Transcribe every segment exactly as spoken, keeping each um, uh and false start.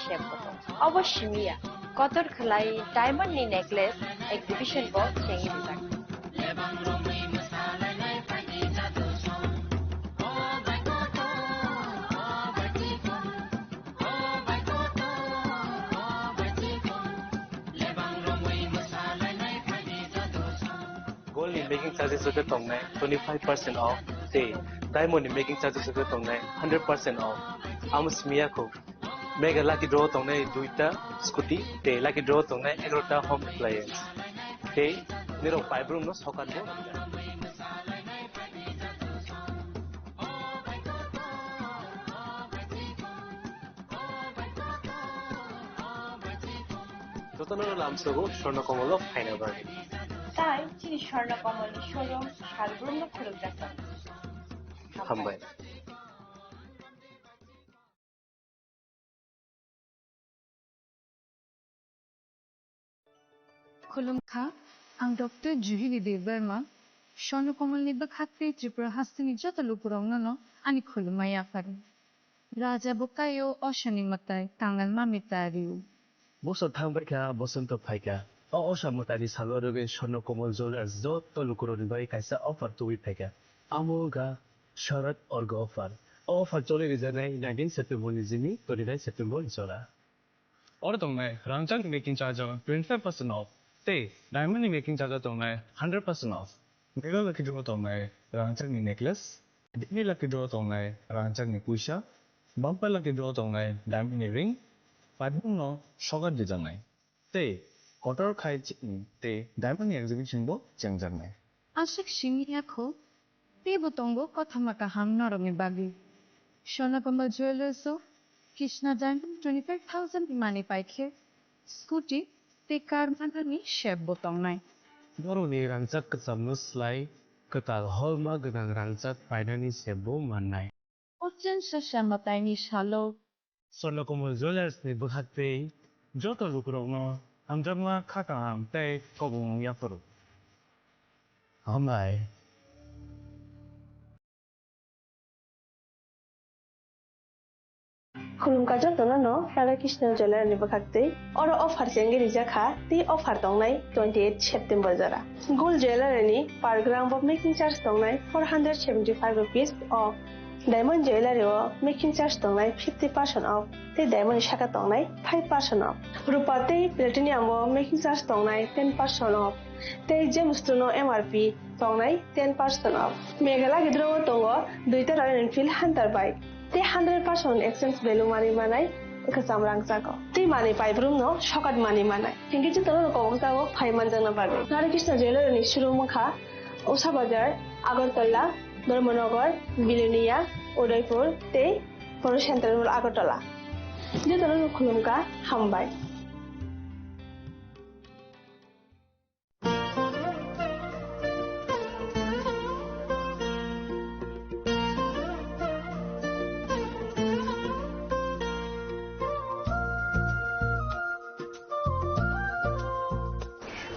tepkoto. Obo simi ya, kotor khlai diamond ni necklace exhibition bo chengwi rijak. Gold ni making charges rok khe tongnai twenty five percent off, tei diamond ni making charges rok khe tongnai hundred percent off. Amo simi ya kho. Mega lucky draw tongnai duita scooty, tei lucky draw tongnai egarota home appliance. Tei nirok paibrum no sokat bo. Jotono lamsogo Swarna Komolo phaina bagwi. Tai chini Swarna Komolni showroom salbrumno khulumjak tongo. Hambai. Khulumkha, ang Doctor Juhili Debbarma, Swarna Komolni bwkhak tei Tripura hasteni joto lukurokno no ani khulumma yapharo. Raja bwkhaio osoni mwtai tangal mami tario. Bosor thang bai kha, bosonto phai kha. O osa mwtaini salo rwgwi Swarna Komol Jewellers joto lukurokni bagwi kaisa offer tubui phai kha. Amo wngkha Sharad Orgo offer. O offer choli rijaknai nineteen September ni simi twenty nine September jora. Oro tongnai rangchak ni making charge o twenty five percent off tei diamond ni making charge o tongnai hundred percent off. Mega lucky draw tongnai rangchak ni necklace, daily lucky draw tongnai rangchak ni puisa, bumper lucky draw tongnai diamond ni ring, paibung no sokat dijaknai. Tei kotor khai chini tei diamond ni exhibition bo chengjaknai. Aswk simi ya kho, teibo tongo kothoma kaham norokni bagwi. Swarna Komol Jewellers o Krishna Diamond twenty five thousand ni manwi pai khe scooty tei car manani sep bo tongnai. Borokni rangchak kwchamno slai kwtal holma gwnang rangchak painani sep bo mannai. O chwngsa se mwtaini salo. Swarna Komol Jewellers ni bwkhak tei joto lukurokno hamjakma kha kaham tei kobongwng yapharo. Hambai. Khulumkha jotono no Radha Krishna Jewellery ni bwkhak tei oro offer chengwi rijak kha tei offer tongnai twenty eight September jora. Gold Jewellery ni per gram bo making charge tongnai four hundred seventy five rupees o. Diamond Jewellery o making charge tongnai fifty percent off tei diamond ni saka tongnai five percent off. Rupa tei platinum o making charge tongnai ten percent off tei Gemstone o M R P tongnai ten percent off. Mega lucky draw o tongo duita Royal Enfield Hunter bike tei hundred percent exchange value manwi manai kwcham rangchak o tei manwi paibrumno sokat manwi manai. Hinkhe jotono kobokjago phai manjakna bagwi. Radha Krishna Jewellery ni showroom wngkha Usha Bazar, Agartala, Dharmanagar, Bilonia, Udaipur tei Poro Central Mall Agartala. Jotono khulumkha, hambai.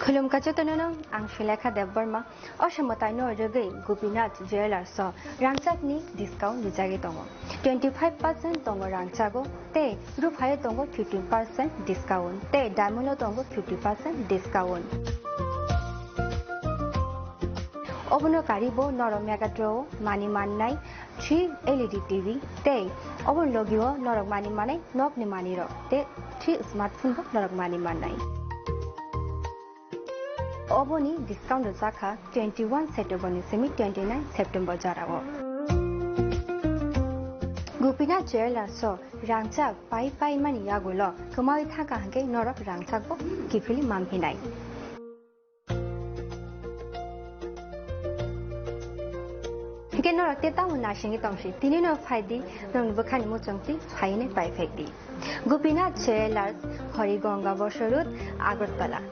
Khulumkha jotono no, ang Sulekha Debbarma. O se mwtaino rwgwi Gopinath Jewellers o rangchakni discount rijagwi tongo. Twenty five percent tongo rangchago, tei ruphaio tongo fifteen percent discount, tei diamond o tongo fifty percent discount. Obono karibo norok Mega Draw o manwi mannai three L E D T V, tei obono logio norok manwi manai nokni manwirok, tei three smartphone bo norok manwi mannai. Oboni discount rwjakha twenty one September ni simi twenty nine September jorao. Gopinath Jewellers o rangchak pai pai mani yagulo kwmawi thangkha hwnkhe norok rangchak bo kiphilwi manphinai. Hwnkhe norok tei tamo naisingwi tongsi, tini no phai di, norokni bwkhani muchung twi phainai pai phai di. Gopinath Jewellers, Harigonga Bosor Road, Agartala.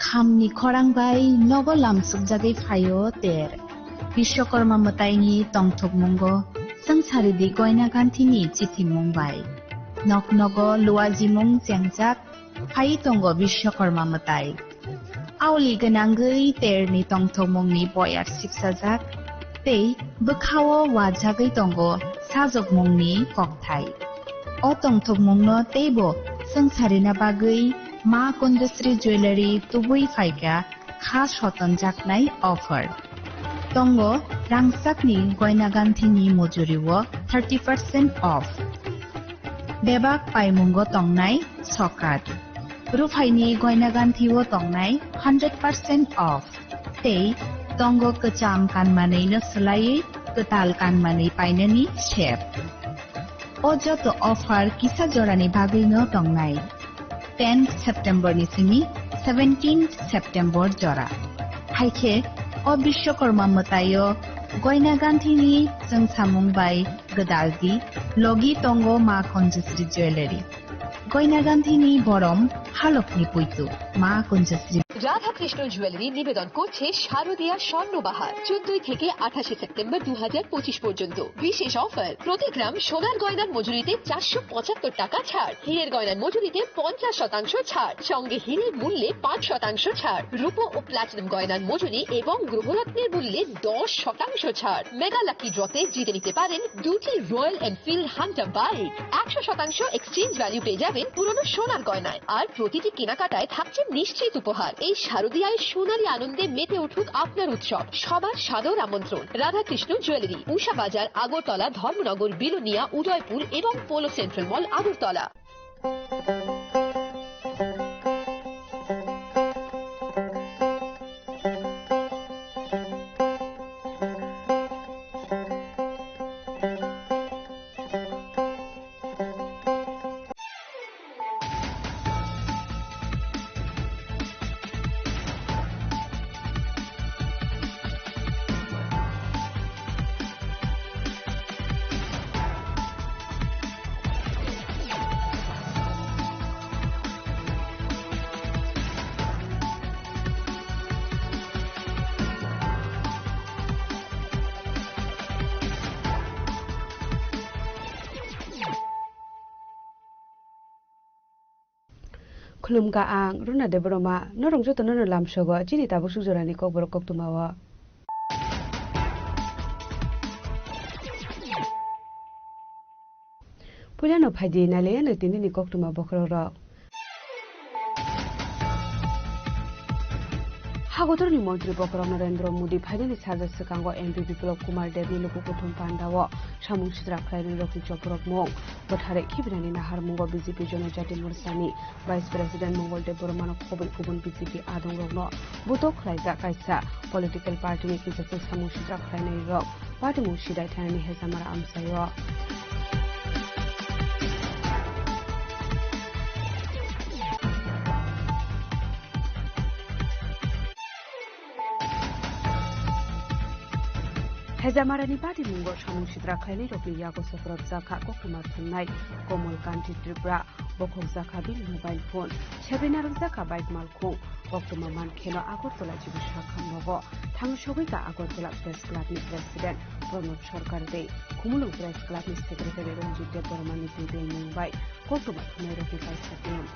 Hamni khorang bai nogo lamsukjagwi phaio ter. Biswakarma mwtaini tongthokmungo swngcharidi Goina Ganthini chithimung bai. Nok nogo luajimung chengjak phai tongo Biswakarma mwtai. Aoli gwnangwi terni tongthokmungni boyar sipsajak tei bwkhao wajagwi tongo sajokmungni kokthai. O tongthokmungno teibo swngcharina bagwi Ma Kunjasri Jewellery tubui phaikha kha sotonjaknai offer. Tongo rangchakni Goina Ganthini mujuriwo thirty percent off. Bebak paimungo tongnai sokat. Ruphaini Goina Ganthio tongnai hundred percent off. Tei tongo kwcham kanmanwino swlaiwi kwtal kanmanwi painani sep. O joto offer kisa jorani bagwino tongnai. Tenth September ni simi seventeenth September jora. Haikhe o Biswakarma mwtaio Goina Ganthini chwngsamung bai gwdaldi logi tongo Ma Kunjasri Jewellery. Goina Ganthini borom halokni puitu Ma Kunjasri. Radhakrishna jewellery নিবেদন করছে শারদীয়া স্বর্ণবাহার। চোদ্দই থেকে আঠাশে সেপ্টেম্বর দু হাজার পঁচিশ পর্যন্ত। বিশেষ অফার, প্রতি গ্রাম সোনার গয়নার মজুরিতে চারশো পঁচাত্তর টাকা ছাড়, হীরের গয়নার মজুরিতে পঞ্চাশ শতাংশ ছাড়, সঙ্গে হীরের মূল্যে পাঁচ শতাংশ ছাড়, রূপো ও প্লাটিনাম গয়নার মজুরি এবং গ্রহরত্নের মূল্যে দশ শতাংশ ছাড়। মেগা লাকি ড্রতে জিতে নিতে পারেন দুটি রয়্যাল এনফিল্ড হান্টার বাইক, একশো শতাংশ এক্সচেঞ্জ ভ্যালু পেয়ে যাবেন পুরনো সোনার গয়নায়। আর প্রতিটি কেনাকাটায় থাকছে নিশ্চিত উপহার। এই শারদীয়ায় সোনালী আনন্দে মেতে উঠুক আপনার উৎসব। সবার সাদর আমন্ত্রণ। রাধাকৃষ্ণ জুয়েলারি, উষা বাজার, আগরতলা, ধর্মনগর, বিলোনিয়া, উদয়পুর এবং polo central mall, Agartala. Khulumkha ang Runa Debbarma, norok jotono no lamsogo chini tabuk suk jorani kokborok koktwmao. Puilano phaidi nailaiano tinini koktwma bokhorokrok. Hagotorni montri bokhorok Narendra Modi phainani sajak swkango M P biplop Kumar Debni luku kuthum pandao samung sitra khlainai rokni choprokmung. Bwthare khibinani naharmungo B J P Jonojati Morchani Vice President Mongol Debbarmano khobwi kubun B J P adongrokno butok khlaijak kaisa political partyni kichaksa samung sitra khlainai rok. Patimung sidai thanani Hejamara amchaio. Hejamarani patimungo samung sitra khlainairokni yago sokorobjak kha koktwma thumnai Komol Kanti Tripura. Bokhokjak kha bini mobile phone, sebai narwkjak kha bike malkhung. Koktwma mankheno Agartala Chibu Sakha nogo thang sogwi kha Agartala Press Club ni President Pranab Sarkar tei Khumulwng Press Club ni Secretary Ranjit Debbarma ni twi belmung bai koktwma thumnairokni kaisa team.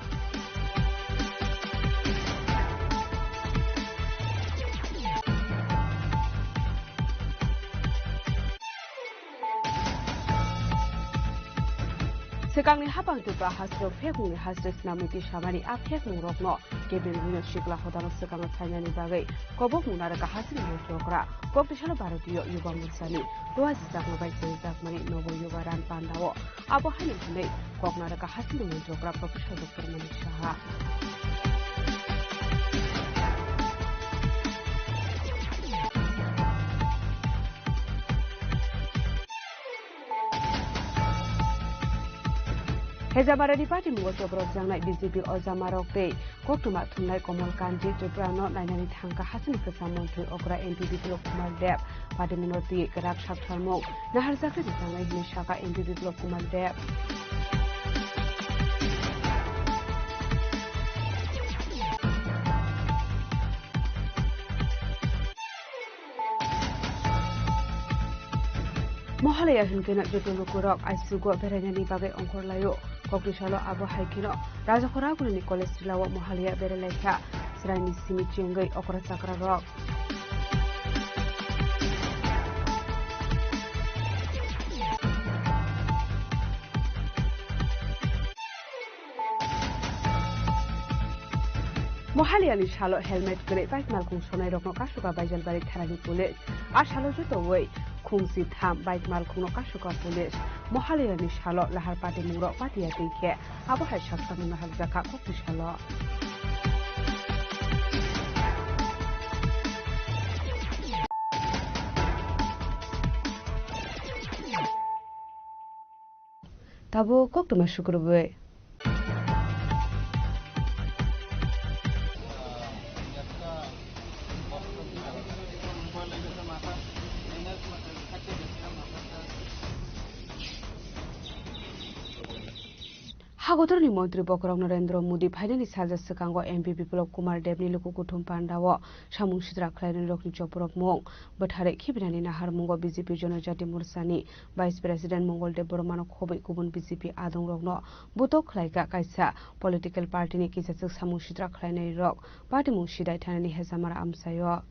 Swkangni hapang Tripura hasteo phekmungni haste snamwi twi samani a phekmungrokno kebengwino sikla hodano swkango sainani bagwi kobokmung narwkha hasini montri okra. Koktisalo Bharatiya Yuba Morchani luajijakma bai chengjakmani nogo Yuba Ran pandao. Abo haino hwnwi kok narwkha hasini montri okra Professor Doctor Manik Saha. Hejamarani patimungo choprok jangnai B J P ojamarok tei koktwma thumnai Komol Kanti Tripura no nainani thangkha hasini kwcham montri okra M P Biplop Kumar Deb. Patimungno twi kwrak saktharmung naharjaknai rwchangnai hwnwi sakha M P Biplop Kumar Deb. Mohalaya hinkheno joto lukurok aisugo berainani bagwi ongkhorlaio. Kokni salo abo hai kheno Rajakhoragulini college tilao Mohalaya berailaikha. Chwraini simi chengwi okra chakrarok. Mohaliyani salo helmet kwrwi bike malkhung sonairokno kasuka Baijalbari thanani police. A salo jotowi khungsi tham bike malkhungno kasuka police. Mohaliyani salo lahar patimungrok patiya twi khe abo hai saksamung naharjakha kokni salo. Tabuk koktwma sukrubwi. Hagotorni montri bokhorok Narendra Modi phainani salsa swkango M P Biplab Kumar Debni luku kuthum pandao samung sitra khlainani rokni chopropmung bwtharwi khibinani naharmungo B J P Jonojati Morchani Vice President Mongol Debbarmano khobwi kubun B J P adongrokno butok khlaikha. Kaisa political party ni kisachwk samung sitra khlainairok party mung sidai thanani hejamara amchaio.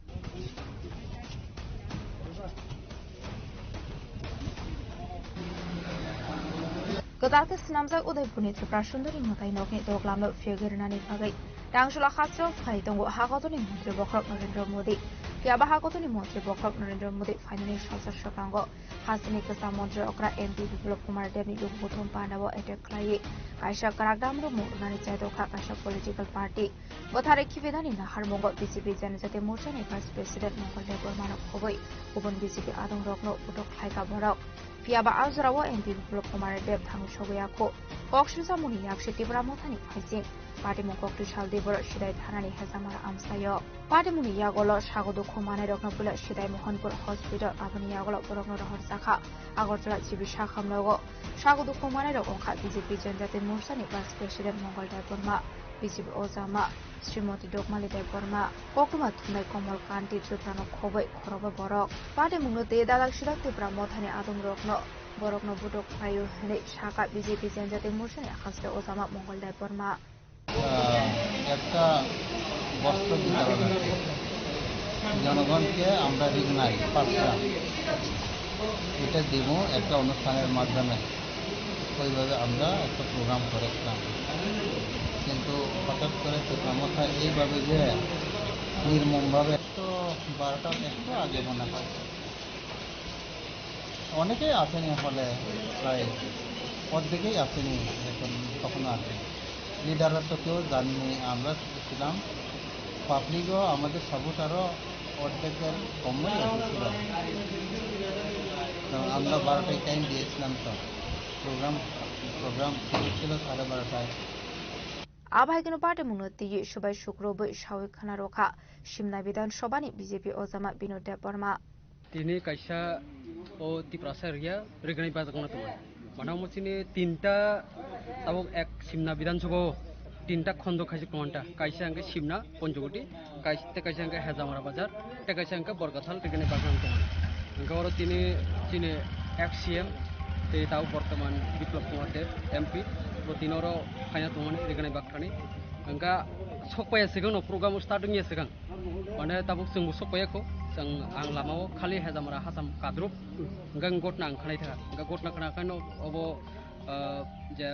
Kwtal khe swnamjak Udaipurni Tripura Sundari mwtai nokni doglamno phiyogwi rwnani bagwi Tangchula hasteo phai tongo Hagotorni montri bokhorok Narendra Modi. Phiyaba Hagotorni montri bokhorok Narendra Modi phainani salsa swkango hasteni kwcham montri okra M P Biplab Kumar Debni luku kuthum pandao attack khlaiwi kaisa kwrak damrokmung rwnani chaitokha kaisa political party. Bwtharwi khibinani naharmungo B J P Janajati Morchani Vice President Mongol Debbarmano khobwi kubun B J P adongrokno butok khlaikha borok. Phiyaba a jorao M P Biplab Kumar Deb thangwi sogwi yakho. Kok sumsamungni yakse Tipra Mothani phaising. Patimung koktwi saldi borok sidai thanani hejamara amchaio. Patimungni yagulo sago dukhu manairokno puila sidai Mohanpur Hospital, aboni yagulo borokno rohorjakha Agartala G B sakham nogo. Sago dukhu manairok wngkha B J P Janajati Morchani Vice President Mongol Debbarma, B J P Ojama Srimati Dokmali Debbarma, koktwma thumnai Komol Kanti Tripuranw khobwi khorokba borok. Patimungno tei Dadal Sidok Tipra Mothani adongrokno borokno butok khlaio hwnwi sakha B J P Janajati Morchani hasteo Ojama Mongol Debbarma. আহ, একটা বস্ত্র বিতরণ আছে। জনগণকে আমরা রিগনাইজ পাচ্ছিলাম, এটা দিব একটা অনুষ্ঠানের মাধ্যমে। ওইভাবে আমরা একটা প্রোগ্রাম করেছিলাম, কিন্তু হঠাৎ করে প্রোগ্রামটা এইভাবে যে নির্মমভাবে তো বারোটার একটু আগে মনে হয়। অনেকেই আসেনি হলে, প্রায় অর্ধেকেই আসেনি, এখন তখনও আসেনি। লিডাররা তো কেউ জানেনি, আমরা শুধু ছিলাম, পাবলিকও আমাদের সাপোর্টারও অর্ধেকের কমই এসেছিল। তো আমরা বারোটায় টাইম দিয়েছিলাম, তো প্রোগ্রাম, প্রোগ্রাম শুরু ছিল সাড়ে বারোটায়। Abahaikeno patimungno twiwi subai sukrubwi sawi khna rwkha Simna Bidhan Sabhani B J P Ojama Binod Debbarma. Tini kaisa o Tiprasa area Rignai Bajak no tongo. Mane omo chini tinta tabuk ek Simna Bidhan Sabha o tinta khondo khaijak tongo ta. Kaisa hwnkhe Simna Panchwati, kais-, tei kaisa hwnkhe Hejamara Bazar, tei kaisa hwnkhe Borkathal Rignai Bajak no tongo. Hwnkhe oro tini chini ex C M tei tabuk bortoman Biplab Kumar Deb M P bo tini oro phaina tongmani Rignai Bakhani. Hwnkhe sokpaiya swkang no program o start wngya swkang. Mane tabuk chwngbo sokpaiya kho, chwng ang lamao khali Hejamara Hasam Kadrup, hwnkhe ang gotna ang khwnai thaka, hwnkhe gotna khwna khaino obo, ah, je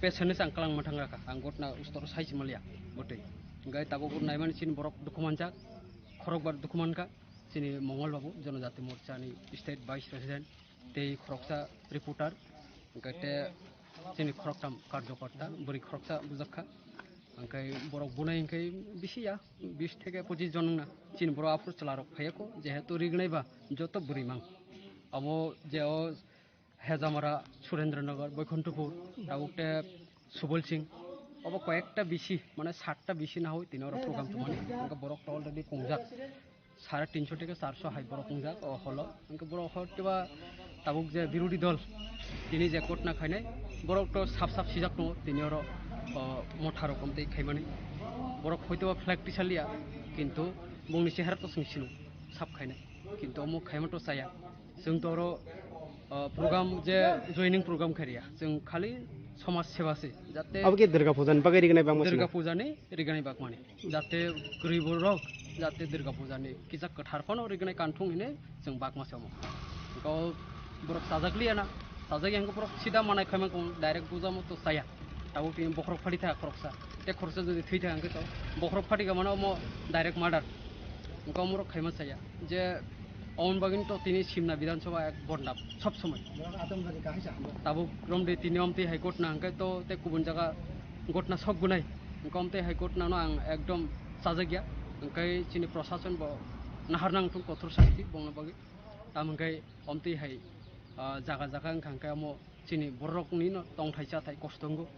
patient ni chang kwlang mwthang rakha, ang gotna ustor sai se manliya bwtwi. Hwnkhe tabuk naimani chini borok dukhu manjak, khorokbar dukhu mankha, chini Mongol Babu, Jonojati Morcha ni State Vice President. Tei khoroksa reporter, hwnkhe tei chini khoroktham karjokorta, bwrwi khoroksa bujak kha. Hwnkhe borok bunai hwnkhe bisi ya, bis theke pochis jon wngna. Chini borok aphuru chwlarok phaiya kho, jehetu rignai ba joto bwrwi mang. Abo je o Hejamara, Surendra Nagar, Boikhonthopur, tabuk tei Subol Singh, obo koyekta bisi, mane satta bisi nahoi tini oro program tongmani. Hwnkhe borok to already kongjak. Sare tinso theke charso hai borok wngjak o holo. Hwnkhe borok hor khe ba tabuk je birodhi dol tini je gotna khainai, borok to sap sap sijak tongo tini oro, o, motha rokom tei khaimani. Borok hoito ba flag tisaliya, kintu bongni chehara to chwng sino sap khainai. Kintu omo khaima to chaya. Chwng to oro O program je joining program khairiya, chwng khali somaj seva se, jate Abo khe Durga Puja ni bagwi rignai bangma Durga sino? Puja ni rignai bagmani, jate kwrwi borok jate Durga Puja ni kisa kwthar phano rignai kanthung hine chwng bagma se omo. Hwnkhe o borok chajak liya na, chajak yang borok sida manai khaima kong direct puja mo to chaya. Tabuk tini bokhorok phati thaya khoroksa, te khoroksa jodi thwi thaya hwnkhe to bokhorok phati ka mano omo direct murder. Hwnkhe omo rok khaima chaya. Je omoni bagwi to tini Simna Bidhan Sabha ek bodnam sob somoi. Tabuk romde tini omtwi hai ghotna hwnkhe to tei kubun jaga ghotna sok gunai. Hwnkhe omtwi hai ghotna no ang ekdom chajakya. Hwnkhe chini prosason bo nahar nang thung kothor sasti bongno bagwi. Tamo hwnkhe omtwi hai, ah, jaga jaga wngkha hwnkhe omo chini borokni no tongthai chathai kosto wngo.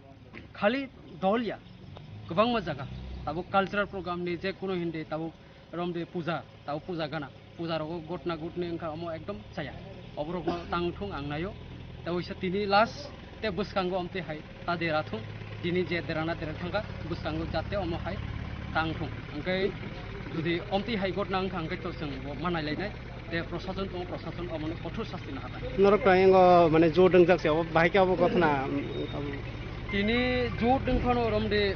Khali dol ya, kwbangma jaga. Tabuk cultural program ni je kuno hindi tabuk romde puja, tabuk puja gana. Puja rogo gotna gotni wngkha omo ekdom chaya. Oborokno tang thung ang naio. Tei waisa tini last te bwskango omtwi hai ta dera thung. Tini je derana dera thangkha bwskango jate omo hai tang thung. Hwnkhe jodi omtwi hai gotna wngkha hwnkhe to chwng bo manai lainai. Te prosason tongo, prosason omono kothor sasti nahar nai. Norok to ingo mane jot wngjak se, obo bahai khe obo gothna, mm, obo. Tini jot wng phano romde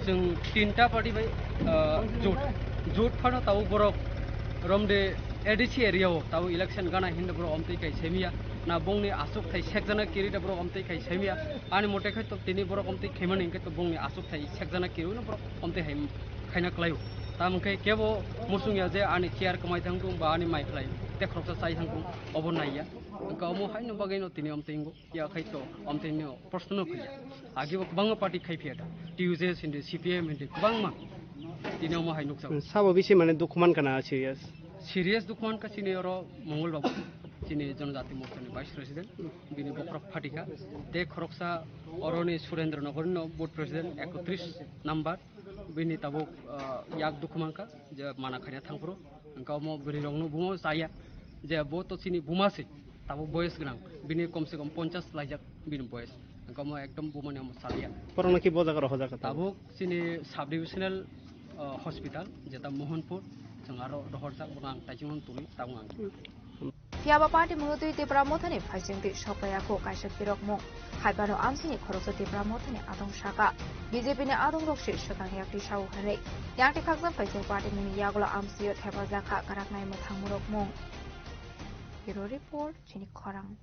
chwng tinta party bai, ah, jot. Jot phano tabuk borok romde A D C area o tabuk election gana hinwi borok omtwi kai semiya. Na bongni aswk thai sekjana kiri da borok omtwi kai semiya. Ani mote khai to tini borok omtwi khaimani hwnkhe to bongni aswk thai sekjana kiri no borok omtwi hai khaina kwlaio. Tamo khe kebo muchung ya je ani chair kwmai thang thung ba ani mai khlai te khoroksa chai thang thung, obo nai ya. Hwnkhe omo haino bagwi no tini omtwi wngo, ya khai to omtwi no proshno no khlai ya. Agi bo kwbangma party khai phiya da, T U J S hindi, C P M hindi, kwbangma tini omo hai nukjago. Sabo bisi mane dukhu man kana serious? Serious dukhu man ka chini oro Mongol Babu, chini Jonojati Morcha ni Vice President, bini bokhorok phatikha, te khoroksa oroni Surendra Nogor no Board President ekotris number. Bini tabuk, ah, yak dukhu mankha je mana khaina thangphuru. Hwnkhe omo bwrwi rokno bumo chaya je bo to chini buma se, tabuk boyes gwnang, bini kom se kom ponchas laijak bini boyes. Hwnkhe omo ekdom bumani omo chaliya. Borokno ki bo jaga rohorjak kha tabuk? Tabuk chini sub divisional, ah, hospital jeta Mohanpur, chwng aro rohorjak, bono ang taichung tuli tabuk ang. Phiya ba party mungwi twi Tipra Mothani phaising twi sok paiya kho kaisa phirok mung. Hai phano amsini khoroksa Tipra Mothani adong saka. B J P ni adong rok se swkang yak twi sao hwnwi. Yang twi khaksa phaising party mungni yagulo amsio thepajak kha kwrak nai mwthang murok mung. Bureau Report, chini khorang.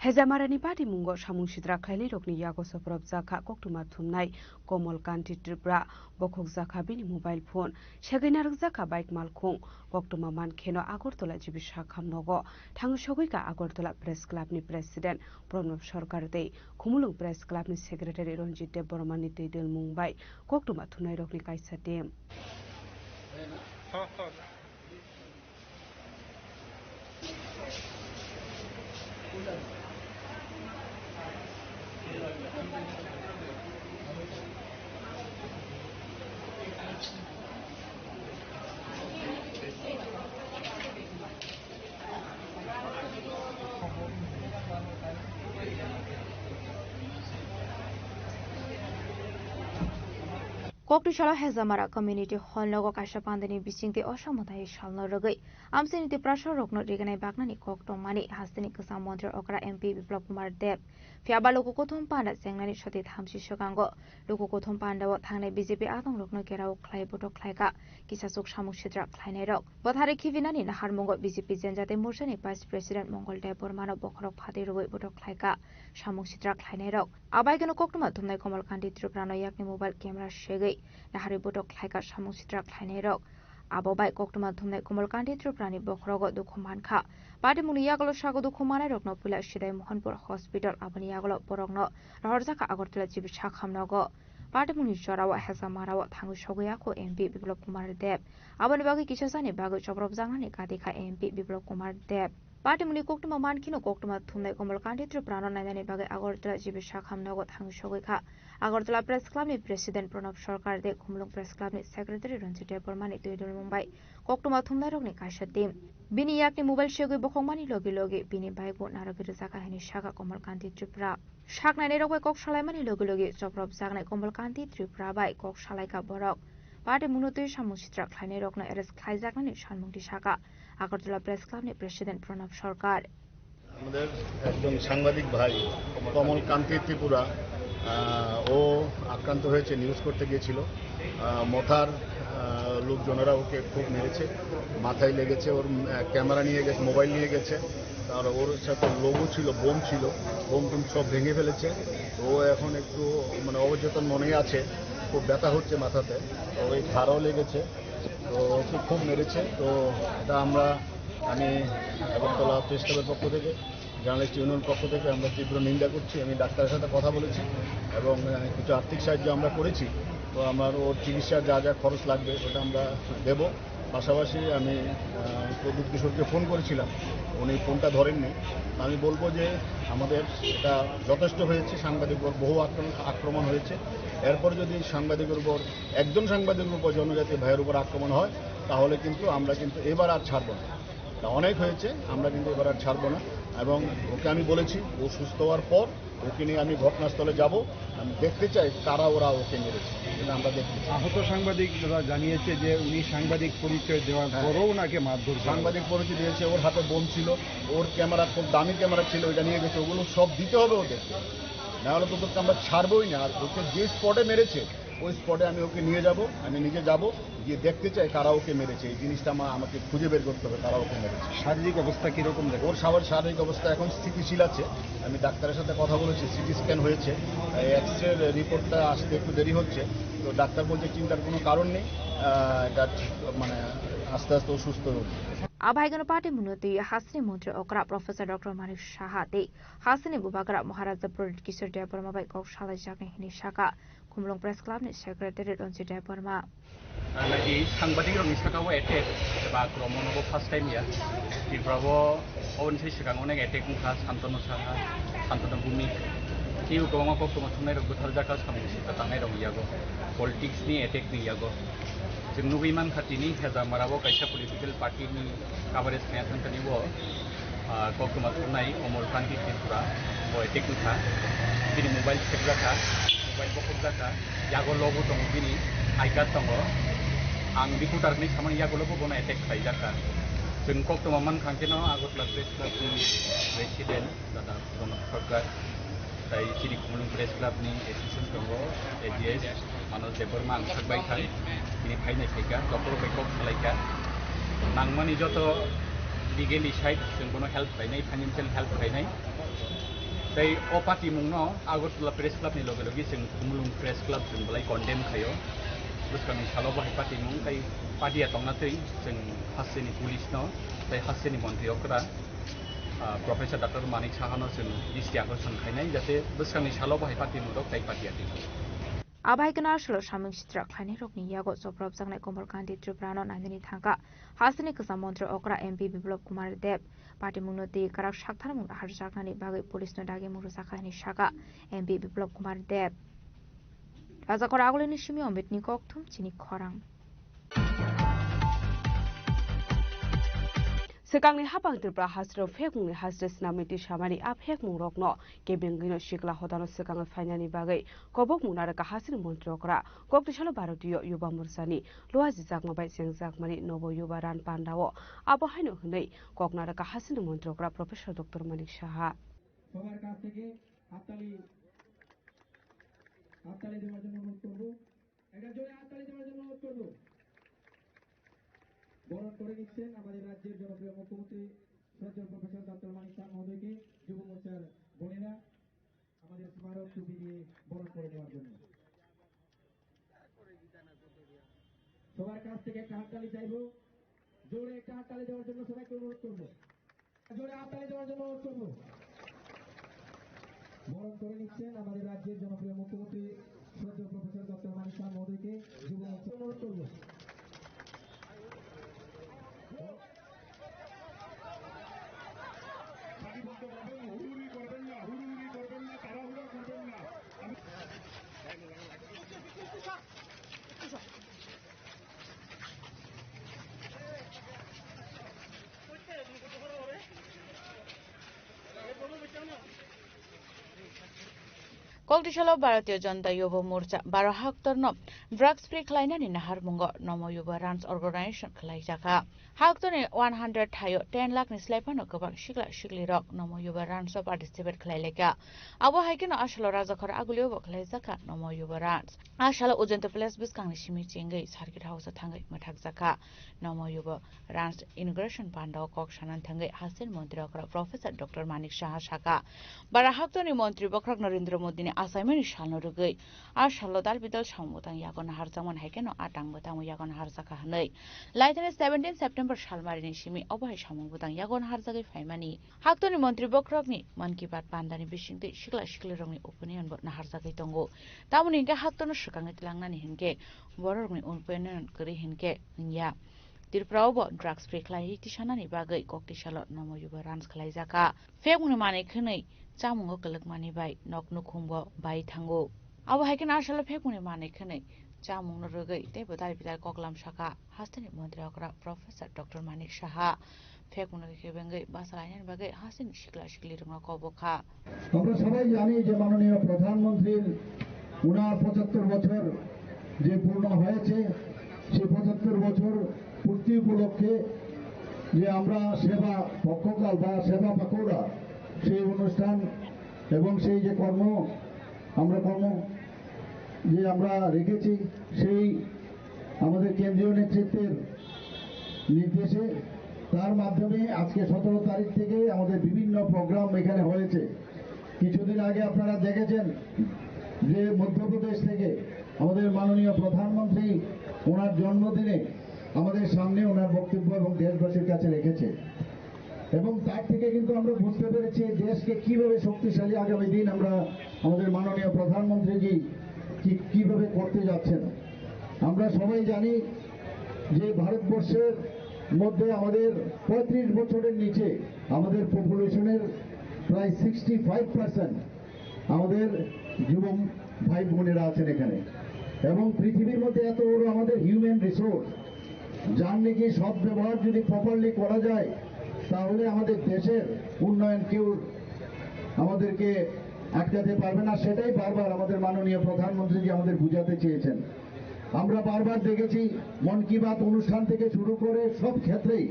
Hezamarani patimungo samung sitra khlainairokni yago soprobjak kha koktwma thumnai Komol Kanti Tripura. Bokhokjak kha bini mobile phone, segwi narwkjak kha bike malkhung. Koktwma mankheno Agartala G B Sakham nogo thangwi sogwi kha Agartala Press Club ni President Pranab Sarkar tei Khumulwng Press Club ni Secretary Ranjit Debbarma ni twi dwlmung bai koktwma thumnairokni kaisa team. Koktwsalo Hezamara Community Hall nogo kaisa pandani bisingtwi osamwtai salno rwgwi amchaini Tiprasa rokno rignai baknani kok tongmani hasteni kwcham montri okra M P Biplab Kumar Deb. Phiya ba luku kuthum panda chengnani soti thamchi swkango luku kuthum pandao thangnai B J P adongrokno gherao khlai botok khlaikha kisachuk samung sitra khlainairok. Bwthari khibinani naharmungo B J P Janjatia Morchani Vice President Mongol Debbarmano bokhorok phatwi rwui botok khlaikha samung sitra khlainairok. Abaikeno koktwma thumnai Komol Kanti Tripurano yakni mobile camera segwi naharwi botok khlaikha samung sitra khlainairok. Abo bai koktwma thumnai Komol Kanti Tripurani bokhorogo dukhu mankha. Patimungni yagulo sago dukhu manairokno puila Sidai Mohanpur Hospital, aboni yagulo borokno rohorjakha Agartala G B Sakham nogo. Patimungni jorao Hezamarao thangwi sogwi yakho M P Biplab Kumar Deb. Aboni bagwi kisa sani bagwi chopropjaknani kati kha M P Biplab Kumar Deb. Patimungni koktwma mankheno koktwma thumnai Komol Kanti Tripurano nainani bagwi Agartala G B Sakham nogo thangwi sogwi kha. Agartala Press Club ni President Pranab Sarkar tei Khumulwng Press Club ni Secretary Ranjit Debbarma ni twi dwlmung bai koktwma thumnairokni kaisa team. Bini yakni mobile segwi bokhokmani logi logi bini bike bo narwgwi rwjakha hwnwi sakha Komol Kanti Tripura. Saknainairok bai kok salaimani logi logi chopropjaknai Komol Kanti Tripura bai kok salaikha borok. Party mungno twi samung sitra khlainairokno arrest khlaijaknani sanmung tisaka Agartala Press Club ni President Pranab Sarkar. আমাদের একজন সাংবাদিক ভাই কমল কান্তি ত্রিপুরা, আহ, ও আক্রান্ত হয়েছে নিউজ করতে গিয়েছিল। আহ, মথার, আহ, লোকজনেরা ওকে খুব মেরেছে, মাথায় লেগেছে, ওর, আহ, ক্যামেরা নিয়ে গেছে, মোবাইল নিয়ে গেছে, আর ওর সাথে লোগো ছিল, বোম ছিল, বোম টোম সব ভেঙে ফেলেছে। তো ও এখন একটু মানে অবচেতন মনেই আছে, খুব ব্যথা হচ্ছে মাথাতে, তো ওই ঘাড়ও লেগেছে। তো ওকে খুব মেরেছে। তো এটা আমরা, আমি আগরতলা প্রেস ক্লাবের পক্ষ থেকে, জার্নালিস্ট ইউনিয়ন পক্ষ থেকে আমরা তীব্র নিন্দা করছি। আমি ডাক্তারের সাথে কথা বলেছি এবং, আহ, কিছু আর্থিক সাহায্য আমরা করেছি। তো আমার ওর চিকিৎসা যা যা খরচ লাগবে ওটা আমরা দেব। পাশাপাশি আমি, আহ, প্রদ্যুৎ কিশোরকে ফোন করেছিলাম, উনি ফোনটা ধরেননি। আমি বলবো যে আমাদের এটা যথেষ্ট হয়েছে, সাংবাদিক উপর বহু আক্রমণ, আক্রমণ হয়েছে। এরপর যদি সাংবাদিকের উপর, একজন সাংবাদিকের উপর, জনজাতি ভাইয়ের উপর আক্রমণ হয়, তাহলে কিন্তু আমরা কিন্তু এবার আর ছাড়বো না। তা অনেক হয়েছে, আমরা কিন্তু এবার আর ছাড়বো না। এবং ওকে আমি বলেছি, ও সুস্থ হওয়ার পর ওকে নিয়ে আমি ঘটনাস্থলে যাব। আমি দেখতে চাই কারা ওরা ওকে মেরেছে, এটা আমরা দেখতে চাই। আহত সাংবাদিক দাদা জানিয়েছে যে উনি সাংবাদিক পরিচয় দেওয়ার হ্যাঁ। পরও ওনাকে মারধর করা হয়। সাংবাদিক পরিচয় দিয়েছে, ওর হাতে বোম ছিল, ওর ক্যামেরা, খুব দামি ক্যামেরা ছিল, ওইটা নিয়ে গেছে। ওগুলো সব দিতে হবে ওদেরকে, না হলে তো ওদেরকে আমরা ছাড়বোই না। আর ওকে যে স্পটে মেরেছে, ওই স্পটে আমি ওকে নিয়ে যাব, আমি নিজে যাব, গিয়ে দেখতে চাই কারা ওকে মেরেছে। এই জিনিসটা আমা-, আমাকে খুঁজে বের করতে হবে কারা ওকে মেরেছে। শারীরিক অবস্থা কিরকম দেখো? ওর শারীর-, শারীরিক অবস্থা এখন স্থিতিশীল আছে। আমি ডাক্তারের সাথে কথা বলেছি, সিটি স্ক্যান হয়েছে, এই এক্স রে রিপোর্টটা আসতে একটু দেরি হচ্ছে। তো ডাক্তার বলছে চিন্তার কোনো কারণ নেই, আহ, এটা ঠিক, মানে আস্তে আস্তে ও সুস্থ হয়ে উঠবে। Abahaikeno party mungno twi hasteni montri okra Professor Doctor Manik Saha tei hasteni bubagra Maharaja Pradyut Kishore Debbarma bai kok salaijaknai hwnwi saka Khumulwng Press Club ni Secretary Ranjit Debbarma. Naki sangbadik rokni saka o attack eba akromon obo first time ya. Tripura o oboni sai swkang onek attack wngkha, Santanu Saha, Santanu Bhumik. Tei o kwbangma koktwma thumnai rok bwtharjak kha, samung sika tangnai rokni yago, politics ni attack ni yago. Chwng nugwi mankha tini Hezamara o kaisa political party ni coverage khaina thangkani o. Ah, koktwma thumnai Omol Kanti Tripura, bo attack wngkha, bini mobile sekjakha, mobile bokhokjakha, yago logo tongo bini I card tongo, ang reporter hinwi samani yago logo bono attack khlaijakha. Chwng koktwma mankha khe no Agartala Press Club ni President Dada Pranab Sarkar, tai chini Khumulwng Press Club ni assistant tongo, A G S, Manoj Debbarma ang sakbai thang, tini phainai phaikha, doctor bai kok salaikha. Nangmani joto legally side chwng bono help khlainai, financial help khlainai. Tai o patimungno Agartala Press Club ni loge loge chwng Khumulwng Press Club chwng belai condemn khaio. Bwskangni salo bo hai patimung tai padia tongna twi chwng hasteni police no tai hasteni montri okra, ah, Professor Doctor Manik Saha no chwng disti akol san khainai, jate bwskangni salo bo hai patimung rok tai padia twi. Abai khe no aswk samung sitra khlainai rokni yago chopropjaknai Komol Kanti Tripura no nainani thangkha hasteni kwcham montri okra M P Biplab Kumar Deb. Patimungno twi kwrak saktharmung naharjaknani bagwi police no dagimung rwjakha hinwi sakha M P Biplab Kumar Deb. Rajakor Agulini simi Amit ni kokthum chini khorang. Swkangni hapang Tripura hasteo phekmungni haste swnamwi twi samani a phekmungrokno kebengwino sikla hodano swkangwi phainani bagwi kobokmung narwkha hasteni montri okra. Kok twisalo Bharatiyo Yuba Morchani luajijakma bai chengjakmani Nobo Yuba Ran Pandao abo haino hwnwi kok narwkha hasteni montri okra Professor Doctor Manik Saha. সবার কাছ থেকে হাততালি, হাততালি দেওয়ার জন্য অনুরোধ করব। একটা জোরে হাততালি দেওয়ার জন্য অনুরোধ করব। বরণ করে নিচ্ছেন আমাদের রাজ্যের জনপ্রিয় মুখ্যমন্ত্রী শ্রদ্ধেয় প্রফেসর ডক্টর মানিক সাহা মহোদয়কে যুব মোর্চার বোনেরা আমাদের স্মারক টুপি দিয়ে বরণ করে নেওয়ার জন্য। সবার কাছ থেকে একটা হাততালি চাইবো, জোরে একটা হাততালি দেওয়ার জন্য সবাইকে অনুরোধ করবো। জোরে হাততালি দেওয়ার জন্য অনুরোধ করবো। বরণ করে নিচ্ছেন আমাদের রাজ্যের জনপ্রিয় মুখ্যমন্ত্রী শ্রদ্ধেয় প্রফেসর ডক্টর মানিক সাহা মহোদয়কে। যুব মোর্চা অনুরোধ করবো। Koktisalo Bharatiya Janata Yuva Morcha baro haktorno drugs free khlainani naharmungo Nomo Yuva Rans Organization khlaijakha. Haktorni one hundred thaio ten lakh ni slai phano kwbang sikla siklirok Nomo Yuva Rans o participate khlai laikha. Abo hai kheno asalo Rajakhor Agulio bo khlaijakha Nomo Yuva Rans. Asalo Ujjayanta Palace bwskangni simi chengwi Circuit House o thangwi mwthakjakha. Nomo Yuva Rans inauguration pandao kok sanani thangwi Haste ni montri okra Professor Doctor Manik Saha sakha. Bara haktorni montri bokhorok Narendra Modini achaimani salno rwgwi a salo dal bidal samung bwtang yago naharjakmani hai kheno a tang bwtangbo yago naharjakha hwnwi. Laithani seventeen September salmarini simi obo hai samung bwtang yago naharjagwi phaimani. Haktorni montri bokhorokni Mann Ki Baat pandani bisingtwi sikla siklirokni opinion bo naharjagwi tongo. Tamoni hinkhe haktorno swkangwi tlangnani hinkhe bororokni opinion kwrwi hinkhe wngya. Tripura o bo drugs free khlaiwi tisanani bagwi koktisalo Nomo Yuva Rans khlaijakha. Phekmungni manwi khwnwi chamungo kwlwkmani bai nok nukhungbo bai thango. Abo hai kheno asalo phekmungni manwi khwnwi chamungno rwgwi teibo dal bidal koklam sakha hasteni montri okra Professor Doctor Manik Saha. Phekmungno khe bengwi basa lainani bagwi hasteni sikla siklirokno kobokha. আমরা সবাই জানি যে মাননীয় প্রধানমন্ত্রীর ওনার পঁচাত্তর বছর যে পূর্ণ হয়েছে, সেই পঁচাত্তর বছর পূর্তি উপলক্ষে যে আমরা সেবা পক্ষকাল বা সেবা পাকৌড়া, সেই অনুষ্ঠান এবং সেই যে কর্ম, আমরা কর্ম যে আমরা রেখেছি, সেই আমাদের কেন্দ্রীয় নেতৃত্বের নির্দেশে, তার মাধ্যমে আজকে সতেরো তারিখ থেকে আমাদের বিভিন্ন প্রোগ্রাম এখানে হয়েছে। কিছুদিন আগে আপনারা দেখেছেন যে মধ্যপ্রদেশ থেকে আমাদের মাননীয় প্রধানমন্ত্রী ওনার জন্মদিনে আমাদের সামনে ওনার বক্তব্য এবং দেশবাসীর কাছে রেখেছে। এবং তার থেকে কিন্তু আমরা বুঝতে পেরেছি এই দেশকে কিভাবে শক্তিশালী আগামী দিন আমরা আমাদের মাননীয় প্রধানমন্ত্রীজি কি, কিভাবে করতে যাচ্ছেন। আমরা সবাই জানি যে ভারতবর্ষের মধ্যে আমাদের পঁয়ত্রিশ বছরের নিচে আমাদের পপুলেশনের প্রায় সিক্সটি ফাইভ পার্সেন্ট আমাদের যুব ভাই বোনেরা আছেন এখানে। এবং পৃথিবীর মধ্যে এত বড় আমাদের হিউম্যান রিসোর্স, যার নাকি সদ্ব্যবহার যদি প্রপারলি করা যায়, তাহলে আমাদের দেশের উন্নয়ন কেউ আমাদেরকে আটকাতে পারবে না। সেটাই বারবার আমাদের মাননীয় প্রধানমন্ত্রীজি আমাদের বুঝাতে চেয়েছেন। আমরা বারবার দেখেছি, মন কি বাত অনুষ্ঠান থেকে শুরু করে সব ক্ষেত্রেই